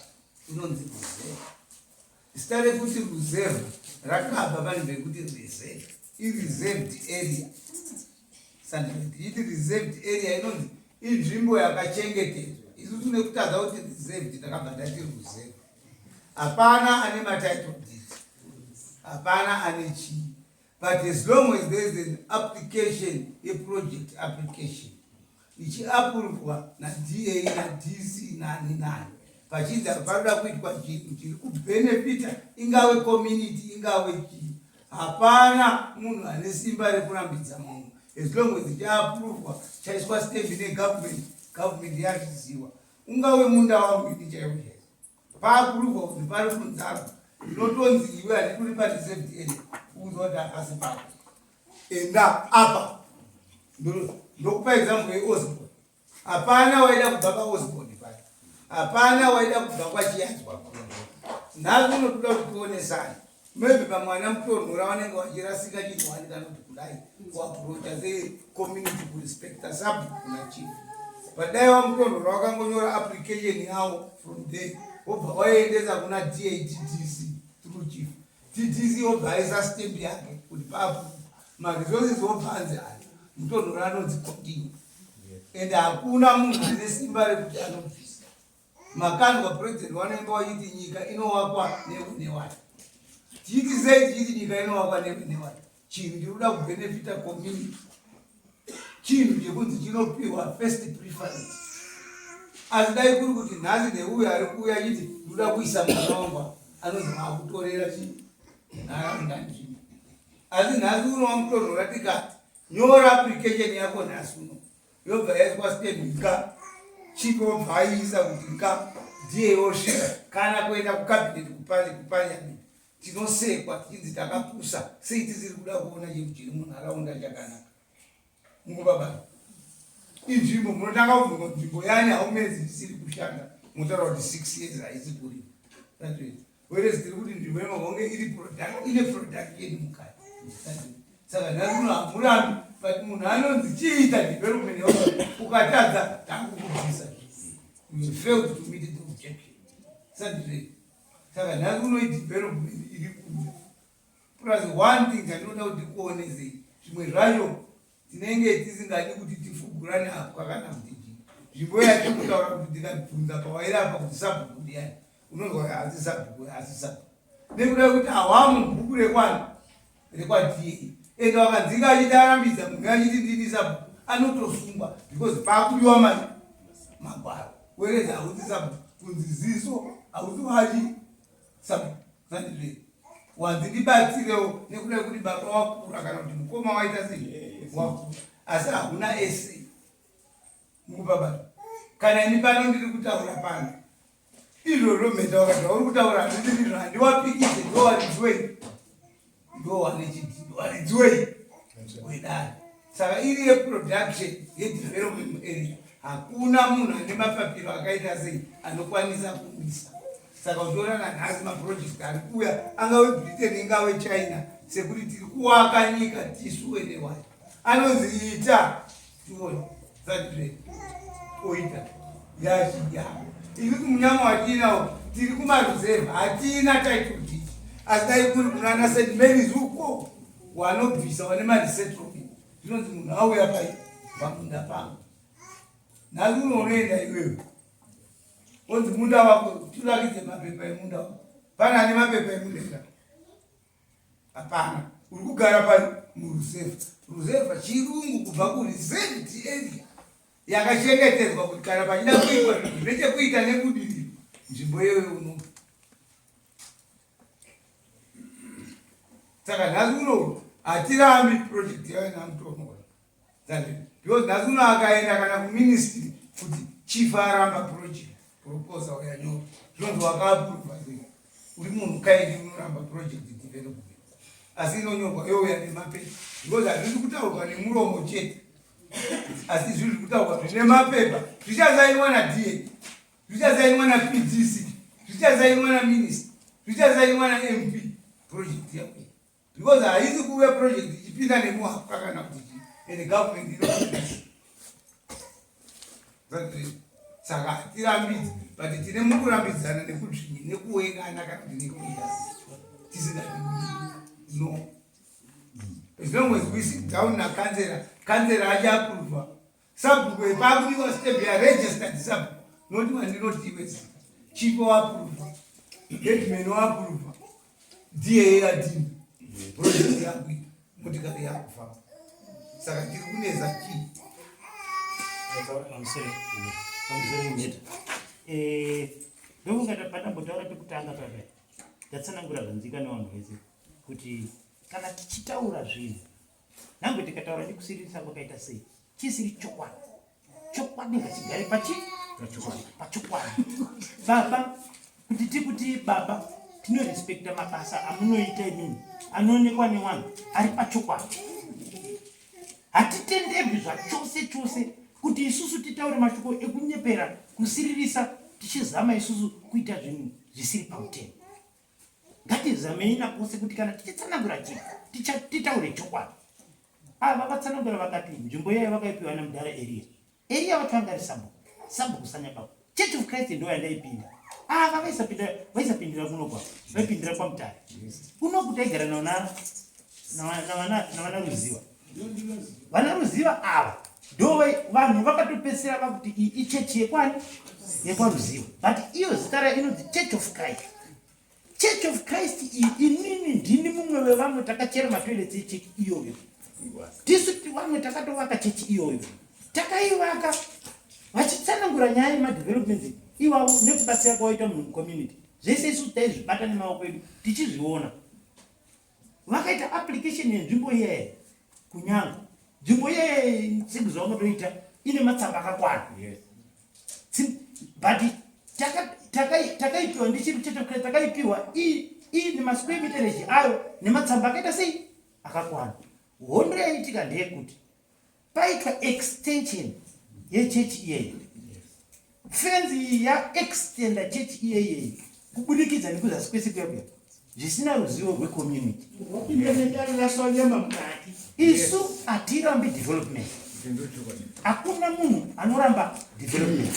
inonzi ruzevha. Zita rekuti ruzevha rakabva pane pekuti reserve. Ireserved area. Saka tichiti reserved area inonzi inzvimbo yakachengetedzwa. Isu tine kutadza kuti reserved takabva tati ruzevha. Hapana ane matitle deeds. Hapana ane chii. But as long as there is an application, a project application, ichiapuruvwa naDA naDC nani nani, pachinzi panoda kuitwa chinhu chiri kubenefita ingave community ingave chii, hapana munhu ane simba rekurambidza munhu as long as chaapuruvwa chaiswa stamp negovernment, government yazviziva, ungave munda wangu ini chaiwo chaiwo paapuruvwa kuti pari kunzarwa ndinotonzi iwe handiti uri pareserved area kuudzwa kuti hapasi pako enda apa ndokupa example yeosborn hapana waida kubva paosborn paya hapana waida kubva kwachiyadzwa nhasi unotoda kuti tionesane maybe pamwana mutonhora vanenge vachirasika chinhwani kana kuti kudai kuaprocha secommunity kurespecta sabhuku nachief but dai vamutonhora vakangonyora application yawo from there wobva waendesa kuna daddc through chief ddc wobva aisa stamp yake kuti papo maresources wobva anzi aya mutonhora anonzi continue and hakuna munhu ane simba rekuti anobvisa Makanzwa president wanoimba wachiti nyika inowakwa newe newani. Tichiti sei tichiti nyika inowakwa newe newani? Chinhu chiri kuda kubenefita community. Chinhu chekunzi chinopiwa first preference. Asi dai kuri kuti nhasi neuyo ari kuuya achiti ndoda kuisa mwana wangu anonzi maakutorera chii nharaunda nzvimbo. Asi nhasi uno wamutonhora tikati nyora application yako nhasi uno. Yobva yaiswa stand nka chipo obva aiisa kuti nka ndiye yosvika kana kuenda kucabinet kupali kuparliament tinosekwa tichinzi takapusa sei tisiri kuda kuona chinhu chiri munharaunda chakanaka nguva baba inzvimbo munotanga kubvunza nzvimbo yani haumezi isiri kushanda motaura kuti six years haisi kurima whereas tiri kuti nzvimbo yemahonge iri product ine production mukati saka nhasi uno hamurambi but munhu anonzi chiita development yako ukatadza takukubvisa you failed to meet the objective sandizve saka nhasi uno idevelopment iri kuuya plus one thing chandinoda kuti kuonesei zvimwe zvacho Tinenge tisingadi kuti tifugurane hapwa kana kuti chii. Nzvimbo yatiri kutaura kuti tikabvunza pawairapa kuti sabhuku ndiyani, unonzwa kuti haasi sabhuku, haasi sabhuku. Nekuda kwekuti hawamo mubhuku rekwani rekwaDA. Ende wakanzinga achiti arambidza munhu achiti ndini sabhuku, anotosungwa because paakudiwa mari magwaro. Whereas hausi sabhuku, kunzi ziso hausi wachi sabhuku. Sandizve wanzi ndibatsirewo nekuda kwekuti baba wakura kana kuti mukoma waita sei wakura asi hakuna ese mukubaba kana ini pano ndiri kutaura pano izvozvo mheta wakati wauri kutaura handisi ndizvo handiwapikise ndowaridziwei ndowane chidhindo waridziwei wedare saka iri yeproduction yedevelopment area hakuna munhu ane mapapiro akaita sei anokwanisa kumisa Saka uchiona nanhasi maproject ari kuuya angave Britain ingave China sekuti tiri kuwaka nyika tisu wene wayo anonzi ita tione sati oita yachidya isusu munyama watiinawo tiri kumaruzevha hatina title deed asi dai kuri kunana St Mary's uko wanobvisa wane maresettlement zvinonzi munhu auya pai pamunda pangu nhasi uno unoenda iwewe Onzi munda wako tiratidze mapepa emunda wako. Pane ane mapepa emunda here? Hapana. Uri kugara pari muruzevha. Ruzevha chirungu kubva kureserved area yakachengetedzwa kuti kana pachida kuitwa zvinhu zvine chekuita nebudiriro nzvimbo iyoyo unopa. Saka nhasi uno hatirambi project yayo namutonora. Because nhasi uno akaenda kana kuministry kuti chief aramba project. Proposal yanyorwa zvinonzi wakaapuruvha sei? Uri munhu kaindi unoramba project development asi inonyorwa youya nemapepa because hazvisi kutaurwa nemuromo chete asi zviri kutaurwa zvine mapepa zvichasainwa naDA, zvichasainwa naPDC, zvichasainwa naminister, zvichasainwa naMP project yako, because haisi kuuya project ichipinda nemuhapwa kana kuti chii, and government ino. Saka hatirambidzi, but tine mukurambidzana nekudzvinyi nekuwengana kana kuti nekuita tisingadi. No, as long as we sit down nakansela, kansela achiapuruvha, sabhuku pakudiwa step yaregistered sabhuku, noti wandinotiwe zita, chipo waapuruvha, headman waapuruvha, DA yadini, project yakuita, motikari yakufamba. Saka tiri kuneza chii? Pamusoro mheta, ndokunga pandambotaura pekutanga papa, ndatsanangura zvanzika nevanhu vese kuti kana tichitaura zvinhu, nangwe tikataura nekusiririsa kwakaita sei, chisiri chokwadi, chokwadi ngachigare pachi pachokwadi. Baba, kuti tikuti baba, tinorespekta mabasa amunoita imini anoonekwa nevanhu ari pachokwadi. Hatitenderwi zvachose chose kuti isusu titaure mashoko ekunyepera kusiririsa, tichizama isusu kuita zvinhu zvisiri pamutemo. Ngatizamei napose kuti kana tichitsanangura chinhu, titaure chokwadi. Ava vatsanangura vakati nzvimbo iyayo vakaipiwa namudhara Eriya. Eriya vacho anga ari sabhuku, sabhuku Sanyababa. Church of Christ ndo yandaipinda. Ava vaisapinda, vaisapindira kuno kwa vaipindira kwaMutare kunoku. Taigara navana Ruziva. Vana Ruziva ava ndo vanhu vakatopedzisira vakuti iyi ichechi yekwani, yekwaRuziva, but iyo zita rayo inonzi Church of Christ. Church of Christ iyi, inini ndini mumwe wevamwe takachera matoilets echechi iyoyo. Tisu vamwe takatovaka chechi iyoyo, takaivaka. Vachitsanangura nyaya yemadevelopments iwavo nekubatsira kwawaita munhu mucommunity, zvese isusu taizvibata nemaoko edu tichizviona. Vakaita application yenzvimbo iyeye kunyanga nzvimbo iyeye sekuziva ine matsamba akakwana, but takaipiwa ndichiri Church of Christ. Takaipiwa ine masquare meterage ayo nematsamba akaita sei, akakwana. Hondo yaiitika ndeyekuti paitwa extension yechechi iyeyi. Fenzi iyi yaextenda chechi iyeyeyi kubudikidza nekuzasi kwese kuya kuya zvisina ruzivo rwecommunity. Isu hatirambi development, hakuna munhu anoramba development.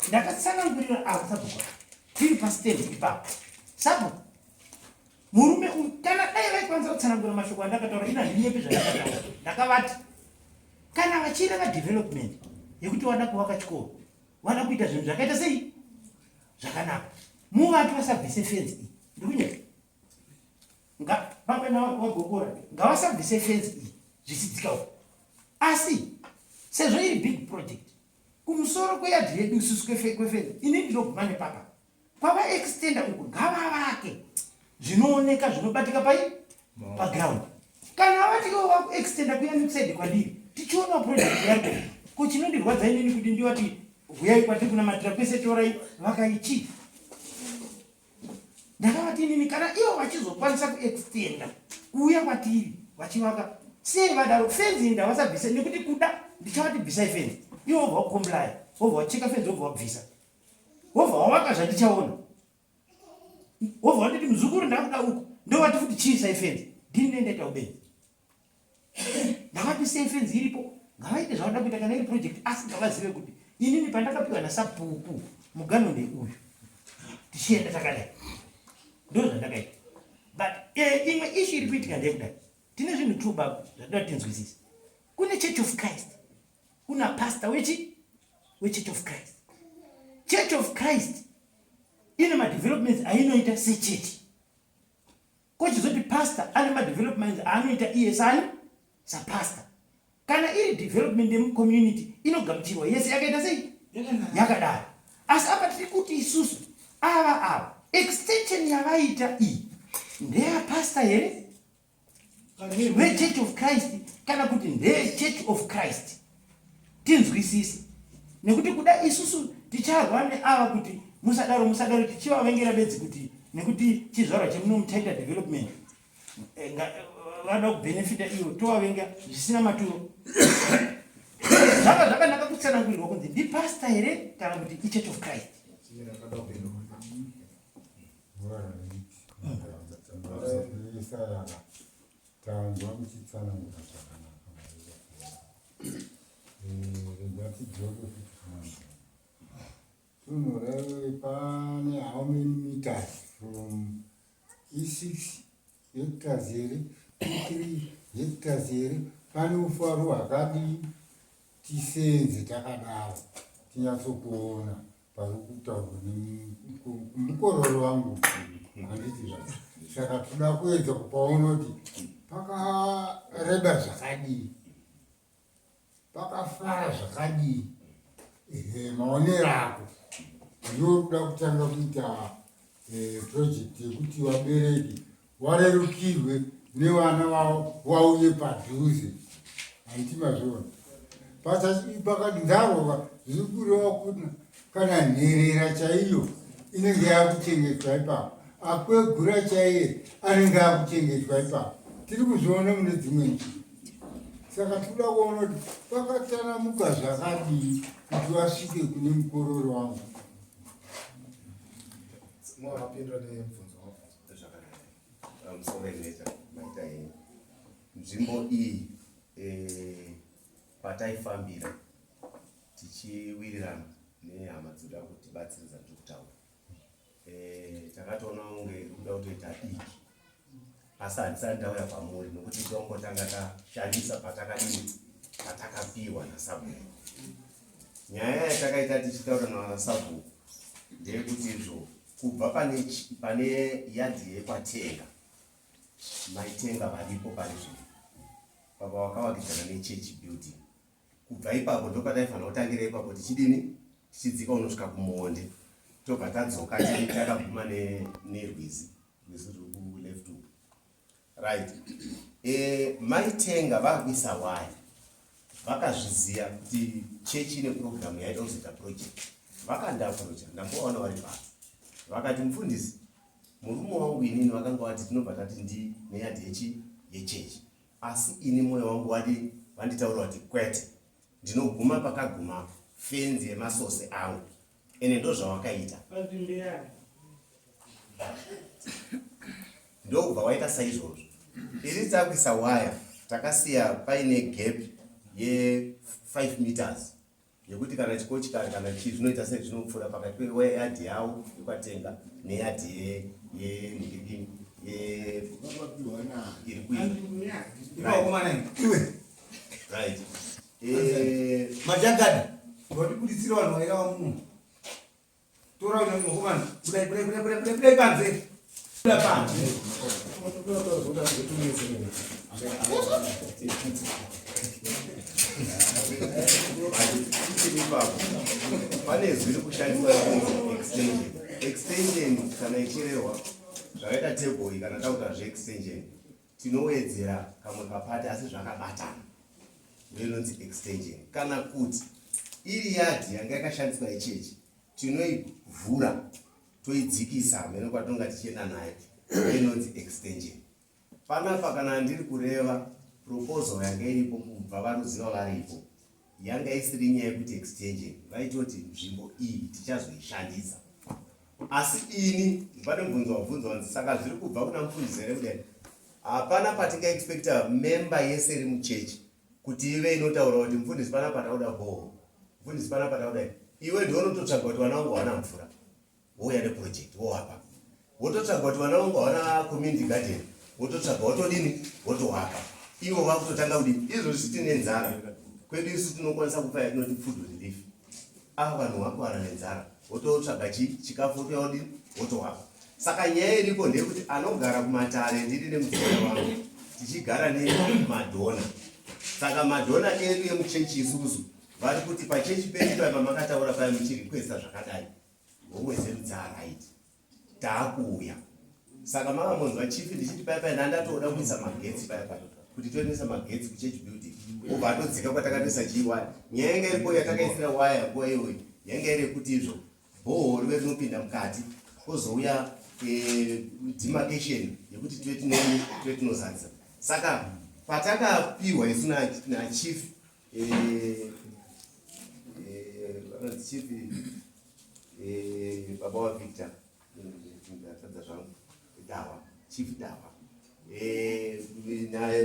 Ndakatsanangurira avo sabhuku tiri pastand ipapo. Sabhuku, murume uyu, kana dai vaikwanisa kutsanangura mashoko andakataura, ina handinyepi zvandakataura. Ndakavati kana vachireva development yekuti wada kuvaka chikoro, wada kuita zvinhu zvakaita sei zvakanaka, muvati vasabvise fenzi iyi. Ndikunyepa? Pamwe wagokora, ngavasabvise fenzi iyi zvichidzika uko. Asi sezvo iri big project kumusoro kweyadhi yedu isusu kwefenzi, ini ndinoguma nepapa kwavaextenda uku, ngavavake zvinooneka, zvinobatika pai paground. Kana vati ivo vakuextenda kuya nekuside kwandiri, tichionawo project yako. Ko chinondirwadza inini kuti ndivati huyai kwatiri kunamatira kwese, torai vakaichi. Ndakavati inini kana ivo vachizokwanisa kuextenda kuuya kwatiri vachivaka, sei vadaro fenzi ndavasabvise, nekuti kuda ndichavati bvisai fenzi, ivo vobva vakomblaya, vobva vacheka fenzi, vobva vabvisa, wobva wavaka zvandichaona, wobva wanditi muzukuru ndakuda uku, ndovati futi chiisai fenzi. Ndini nendaita ubenzi. Ndavati sei fenzi iripo, ngavaite zvavada kuita kana iri project, asi ngavazive kuti inini pandakapiwa nasabhuku mugano ndeuyu, tichienda takadai. Ndo zvandakaita. But imwe issue iri kuitika ndeyekudai: tine zvinhu two, baba, zvatinoda tinzwisise. Kune Church of Christ, kuna pastor wechi wechurch of Christ. Church of Christ ine madevelopments ainoita sechechi, kochizoti pastor ane madevelopments aanoita iye sani sapastor. Kana iri development yemucommunity, inogamuchirwa yese yakaita sei, yakadaro. Asi apa tiri kuti isusu ava extension yavaita iyi ndeyapastor here veChurch of Christ kana kuti ndeyechurch of Christ? Tinzwisise, nekuti kuda isusu Ticharwa neava kuti musadaro musadaro tichivavengera bedzi kuti nekuti chizvarwa chemuno mutaita development eh, vanoda kubenefita ivo tovavenga zvisina maturo. Zvanga zvakanaka kutsanangurirwa kunzi ndipastor here kana kuti ichurch of Christ. Tanzwa muchitsanangura zvakanaka rega tidzoke futi kumanzwa tunhoraiwe pane how many meters from e6 hectares here e3 hectares here pane ufaro hwakadii Tiseenze takadaro tinyatsokuona pari kutaurwa nemukororo wangu handiti saka toda kuedza kupaona kuti pakareba zvakadii pakafara zvakadii ehe maonero ako ndiwo kuda kutanga kuita eh, project yekuti vabereki warerukirwe nevana vavo vauye padhuze handiti mazviona pakadaro zviri kureva kuti kana nherera chaiyo inenge yakuchengetwa ipapo akwegura chaiye anenge akuchengetwa ipapo tiri kuzviona mune dzimwe nzvimbo saka tikuda kuona kuti pakatanamuka zvakadii kuti vasvike kune mukororo wangu Mwapindura nemubvunzo wabvunzwa. Zvakanaka. Pamusoro inoita maita henyu. Nzvimbo iyi eh, pataifambira tichiwirirana nehama dzinoda kutibatsiridza tiri kutaura eh, takatoona kunge iri kuda kutoita diki asi handisati ndauya kwamuri nokuti tongotanga tashandisa patakadini patakapiwa nasabhuku nyaya yatakaita tichitaura nasabhuku ndeyekuti izvo kubva pane, pane yadhi yekwatenga maitenga varipo pari zvino baba wakavakidzana nechechi building kubva ipapo ndopataifanira kutangira ipapo tichidini tichidzika unosvika kumuonde tobva tadzoka takaguma nerwizi rwizi ruri kuleft uku right e, maitenga vakuisa waya vakazviziva kuti chechi ine purogiramu yaida kuzoita project vakandaprocha ndambovaona vari pano vakati mufundisi murume wangu inini vakanga vati tinobva tati ndi neyadhi yechi yechechi asi ini mwoyo wangu wadi vanditaura kuti kwete ndinoguma pakaguma fenzi yemasose angu ende ndozvawakaita ndokubva waita saizvozvo iri takuisa waya takasiya paine gap ye5 meters yekuti kana chikochikari kana chii zvinoita sei zvinopfuura pakati peyadhi yavo yekwatenga neyadhi yenhikirikini iri kuirait eh, majagada vatibuditsira vanhu vairava muno Tora uyo mukomana. Budai budai budai budai budai budai panze. Buda panze. Pane zwi rikushandiswa rinonzi extension. Extension kana ichirehwa zvakaita table iyi kana takuta zveextension tinowedzera kamwe kapati asi zvakabatana. ndoinonzi extension kana kuti iri yadhi yanga yakashandiswa yechechi tinoivhura toidzikisa hameno kwatinonga tichienda nayo inonzi extension panapa kana ndiri kureva proposal yanga iripo kubva varuziva varipo yanga isiri nyaya yekuti extension vaitoti nzvimbo iyi tichazoishandisa asi ini pane mubvunzo wabvunzwa wanzi saka zviri kubva kuna mufundisi here kudai Hapana patingaexpecta member yese iri muchechi kuti ive inotaura kuti mufundisi panapa takuda bhoho, mufundisi panapa takuda iwe ndiwe unototsvaga kuti vana vangu hawana mvura wouya neproject wowapa wototsvaga kuti vana vangu hawana community garden wototsvaga wotodini wotowapa ivo vakutotanga kudini izvozvi tine nzara kwedu isu tinokwanisa kupa yatinoti food relief ava vanhu vakuwana nenzara wototsvaga chi chikafu wotouya wodini wotowapa saka nyaya iripo ndeyekuti anogara kumatare ndiri nemudzimai wangu tichigara nemadhona saka madhona edu emuchechi isusu vari kuti pachechi pedu paya pamakataura paya muchirikwesta zvakadai homwe dzedu dzaaraiti taakuuya saka mava monzwa chief ndichiti paya paya ndandatoda kuisa magetsi paya paya kuti toendesa magetsi kuchurch building obva atodzika kwatakatoisa chii waya nyaya yanga iripo yatakaisira waya nguva iyoyi Yanga iri yekuti izvo bhoho rive rinopinda mukati kozouya eh, demarcation yekuti tive tinoni tive tinozadzisa. Saka patakapiwa isu nachief eh, eh, vanonzi chief baba waVictor ndatadza zvangu Dawa, Chief Dawa eh,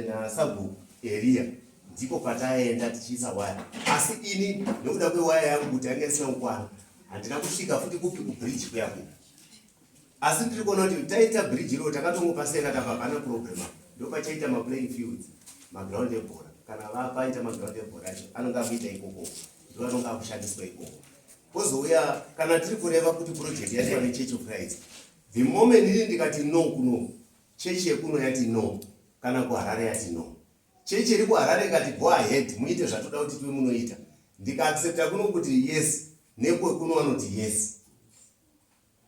nasabhuku Eria ndipo pataenda tichiisa waya asi ini nekuda kwewaya yangu kuti yanga isina kukwana handina kusvika futi kupi kubridge kuya kuya asi ndiri kuona kuti taita bridge iro takatongopaseka tapa hapana problem apa ndopachaita maplaying fields maground ebhora kana vapaita maground ebhora acho anonge akuita ikoko ndo anonge akushandiswa ikoko kozouya kana tiri kureva kuti project yaitwa nechurch of Christ The moment ini ndikati no kuno, chechi yekuno yati no, kana kuHarare yati no. Chechi iri kuHarare ikati go ahead muite zvatoda kuti tive munoita. Ndikaaccepta kuno kuti yes, nekwekuno vanoti yes.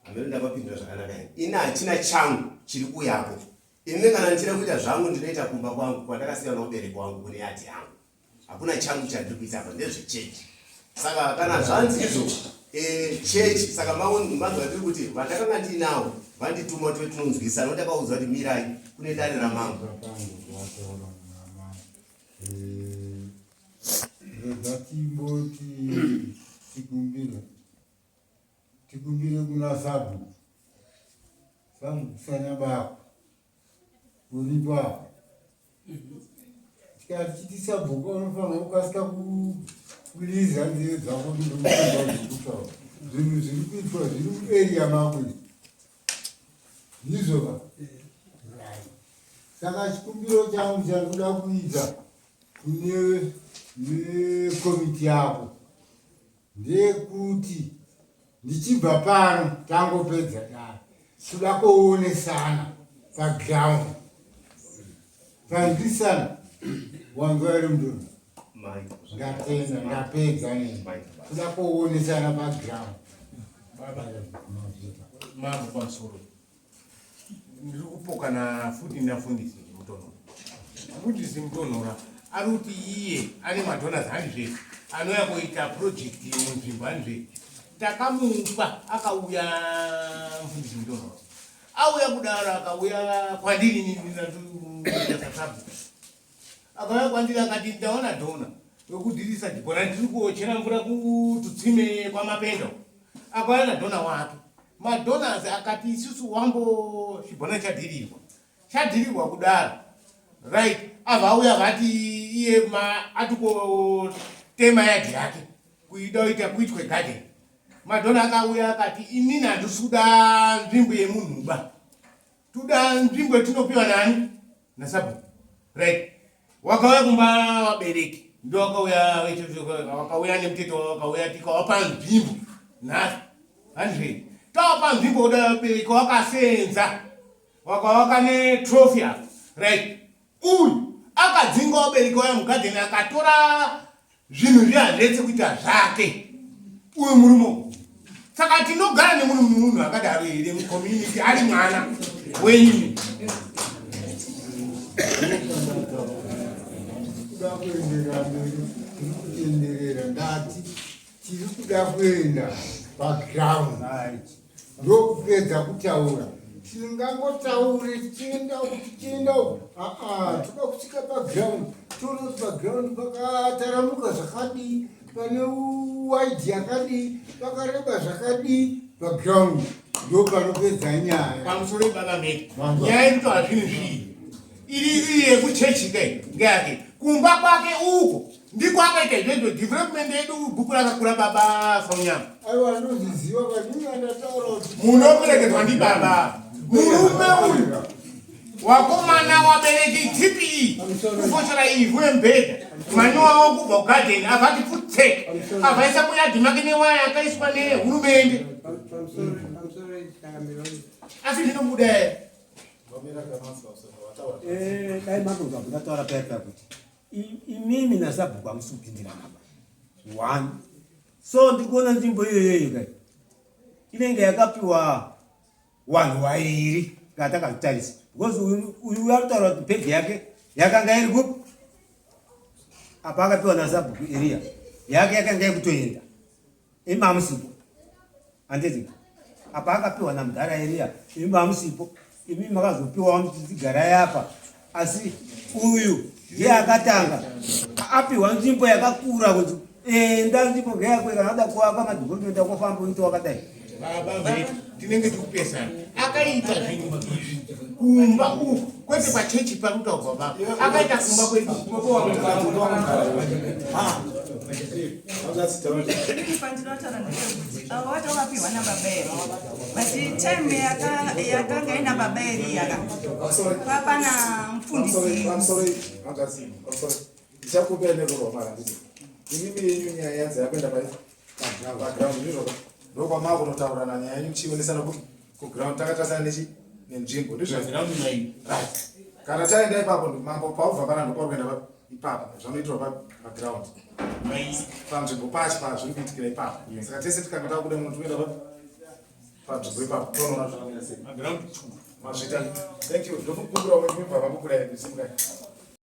Hameno ndapapindura zvakanaka here? Ini hachina changu chiri kuuyapo. Ini kana ndichida kuita zvangu ndinoita kumba kwangu kwandakasiya naubereki wangu kune yadhi yangu. Hakuna changu chandiri kuita apa ndezvechechi. Saka kana zvanzi izvo eh, chechi saka manzwa ndiri kuti vandakanga ndiinawo vandituma kuti tinonzwisa nokuti akaudza kuti mirai kune dare ramambo. Rega timboti tikumbire tikumbire kuna sabhuku sabhuku sanyabako uripo apa tikati chiti sabhuku unofanira kukasika kuliza nzeve dzako ndikutaura zvinhu zviri kuitwa zviri mueria mako izvi ndizvo ka saka chikumbiro changu chandikuda kuita kune nekomiti yako ndeyekuti ndichibva pano tangopedza dare toda kuonesana paground panzwisana wanzwa here mnduna ndatenda ndapedza neni toda kuonesana paground mambo pamusoro ndiri kupokana futi nafundisi mutonhora mufundisi mutonhora ari kuti iye ane madonors handizve anouya kuita project munzvimbo handizve takamupa akauya mufundisi mutonhora auya kudaro akauya kwandiri nini akauya kwandiri akati ndaona dhona wekudhirisa dhibhora ndiri kuochera mvura kututsime kwamapendo akauya nadhona wake madonors akati isusu wambo chibhona chadhirirwa chadhirirwa kudaro right ava auya vati iye atikotema yadhi yake kuida kuita kuitwe garden madhona akauya akati inini handisi kuda nzvimbo yemunhuba Tuda nzvimbo yatinopiwa nani? Nasabhuku. Right. Wakauya kumba wabereki. Ndio wakauya wakauya nemutete wakauya tikawapa nzvimbo. Nhasi. Handizve. Tawapa nzvimbo kuda vabereki wakasenza. Wakawaka ne trophy apa. Right. Uyu akadzinga wabereki waya mugadheni akatora zvinhu zviya zvese kuita zvake uyu murume uyu saka tinogara nemunhu munhu akadaro here mucommunity ari mwana wenyu kuda kuenderera mberi tiri kutenderera ndati tiri kuda kuenda paground ndokupedza kutaura tingangotaure tichienda uku tichienda uku aa toda kusvika paground toona kuti paground pakataramuka zvakadii pane wide yakadii pakareba zvakadii paground ndo panopedza nyaya pamusoro baba meki nyaya yekuti hazvinhu zvii iri iri yekuchechi kai ngeyake kumba kwake uko ndiko akaita izvozvo development yedu bhuku rakakura baba saunyama aiwa anozviziva vanini andataura kuti munoperekedzwa ndibaba murume uyu wakomana wabereki tpe kufoshora ivhu yemubhedha manyowa wo kubva kugadheni avati futsek avaisa muyadhi make newaya yakaiswa nehurumende asi zvinobuda here eh, dai mambo ndataura paya paya kuti imimi nasabhuku hamusi kupindirana ba one so ndiri kuona nzvimbo iyoyoyo kai inenge yakapiwa wanhu wairi kana takazvitarisa because uyu arikutaura kuti pegi yake yakanga iri kupi apa akapiwa nasabhuku eriya yake yakanga yekutoenda. Imi hamusipo. Handiti? Apa akapiwa namudhara Eriya, imi hamusipo. Imi makazopiwa muchigarai apa. Asi uyu ndiye akatanga apiwa nzvimbo yakakura kuti enda nzvimbo ngeyako kana uda kuvaka madhokotenda kofamba uite wakadai. Baba vedu tinenge tikupesana. Akaita zvinhu izvi kumba uku kwete pachechi pari kutaurwa baba. Akaita kumba kwedu. Pandinotaura ndechekuti avo vacho vakapiwa nababa here but time yakanga ina baba here yaka papana mufundisi. Ndichakupa nekurwa mara nditi imimi yenyu nyaya yanzi yakuenda pai paground ndizvo ndokwamava kunotaurirana nyaya yenyu muchionesana kuground takatarisana nechi nenzvimbo ndizvo right kana taenda ipapo mambo paubva pana ndopauri kuenda papi ipapo zvanoitirwa papi paground panzvimbo pacho pazviri kuitikira ipapo saka tese tikanga takuda muno tikuenda papi panzvimbo ipapo tonoona zvakamira sei mazvita thank you ndokukumbira umwe mibva mabukurai simukai.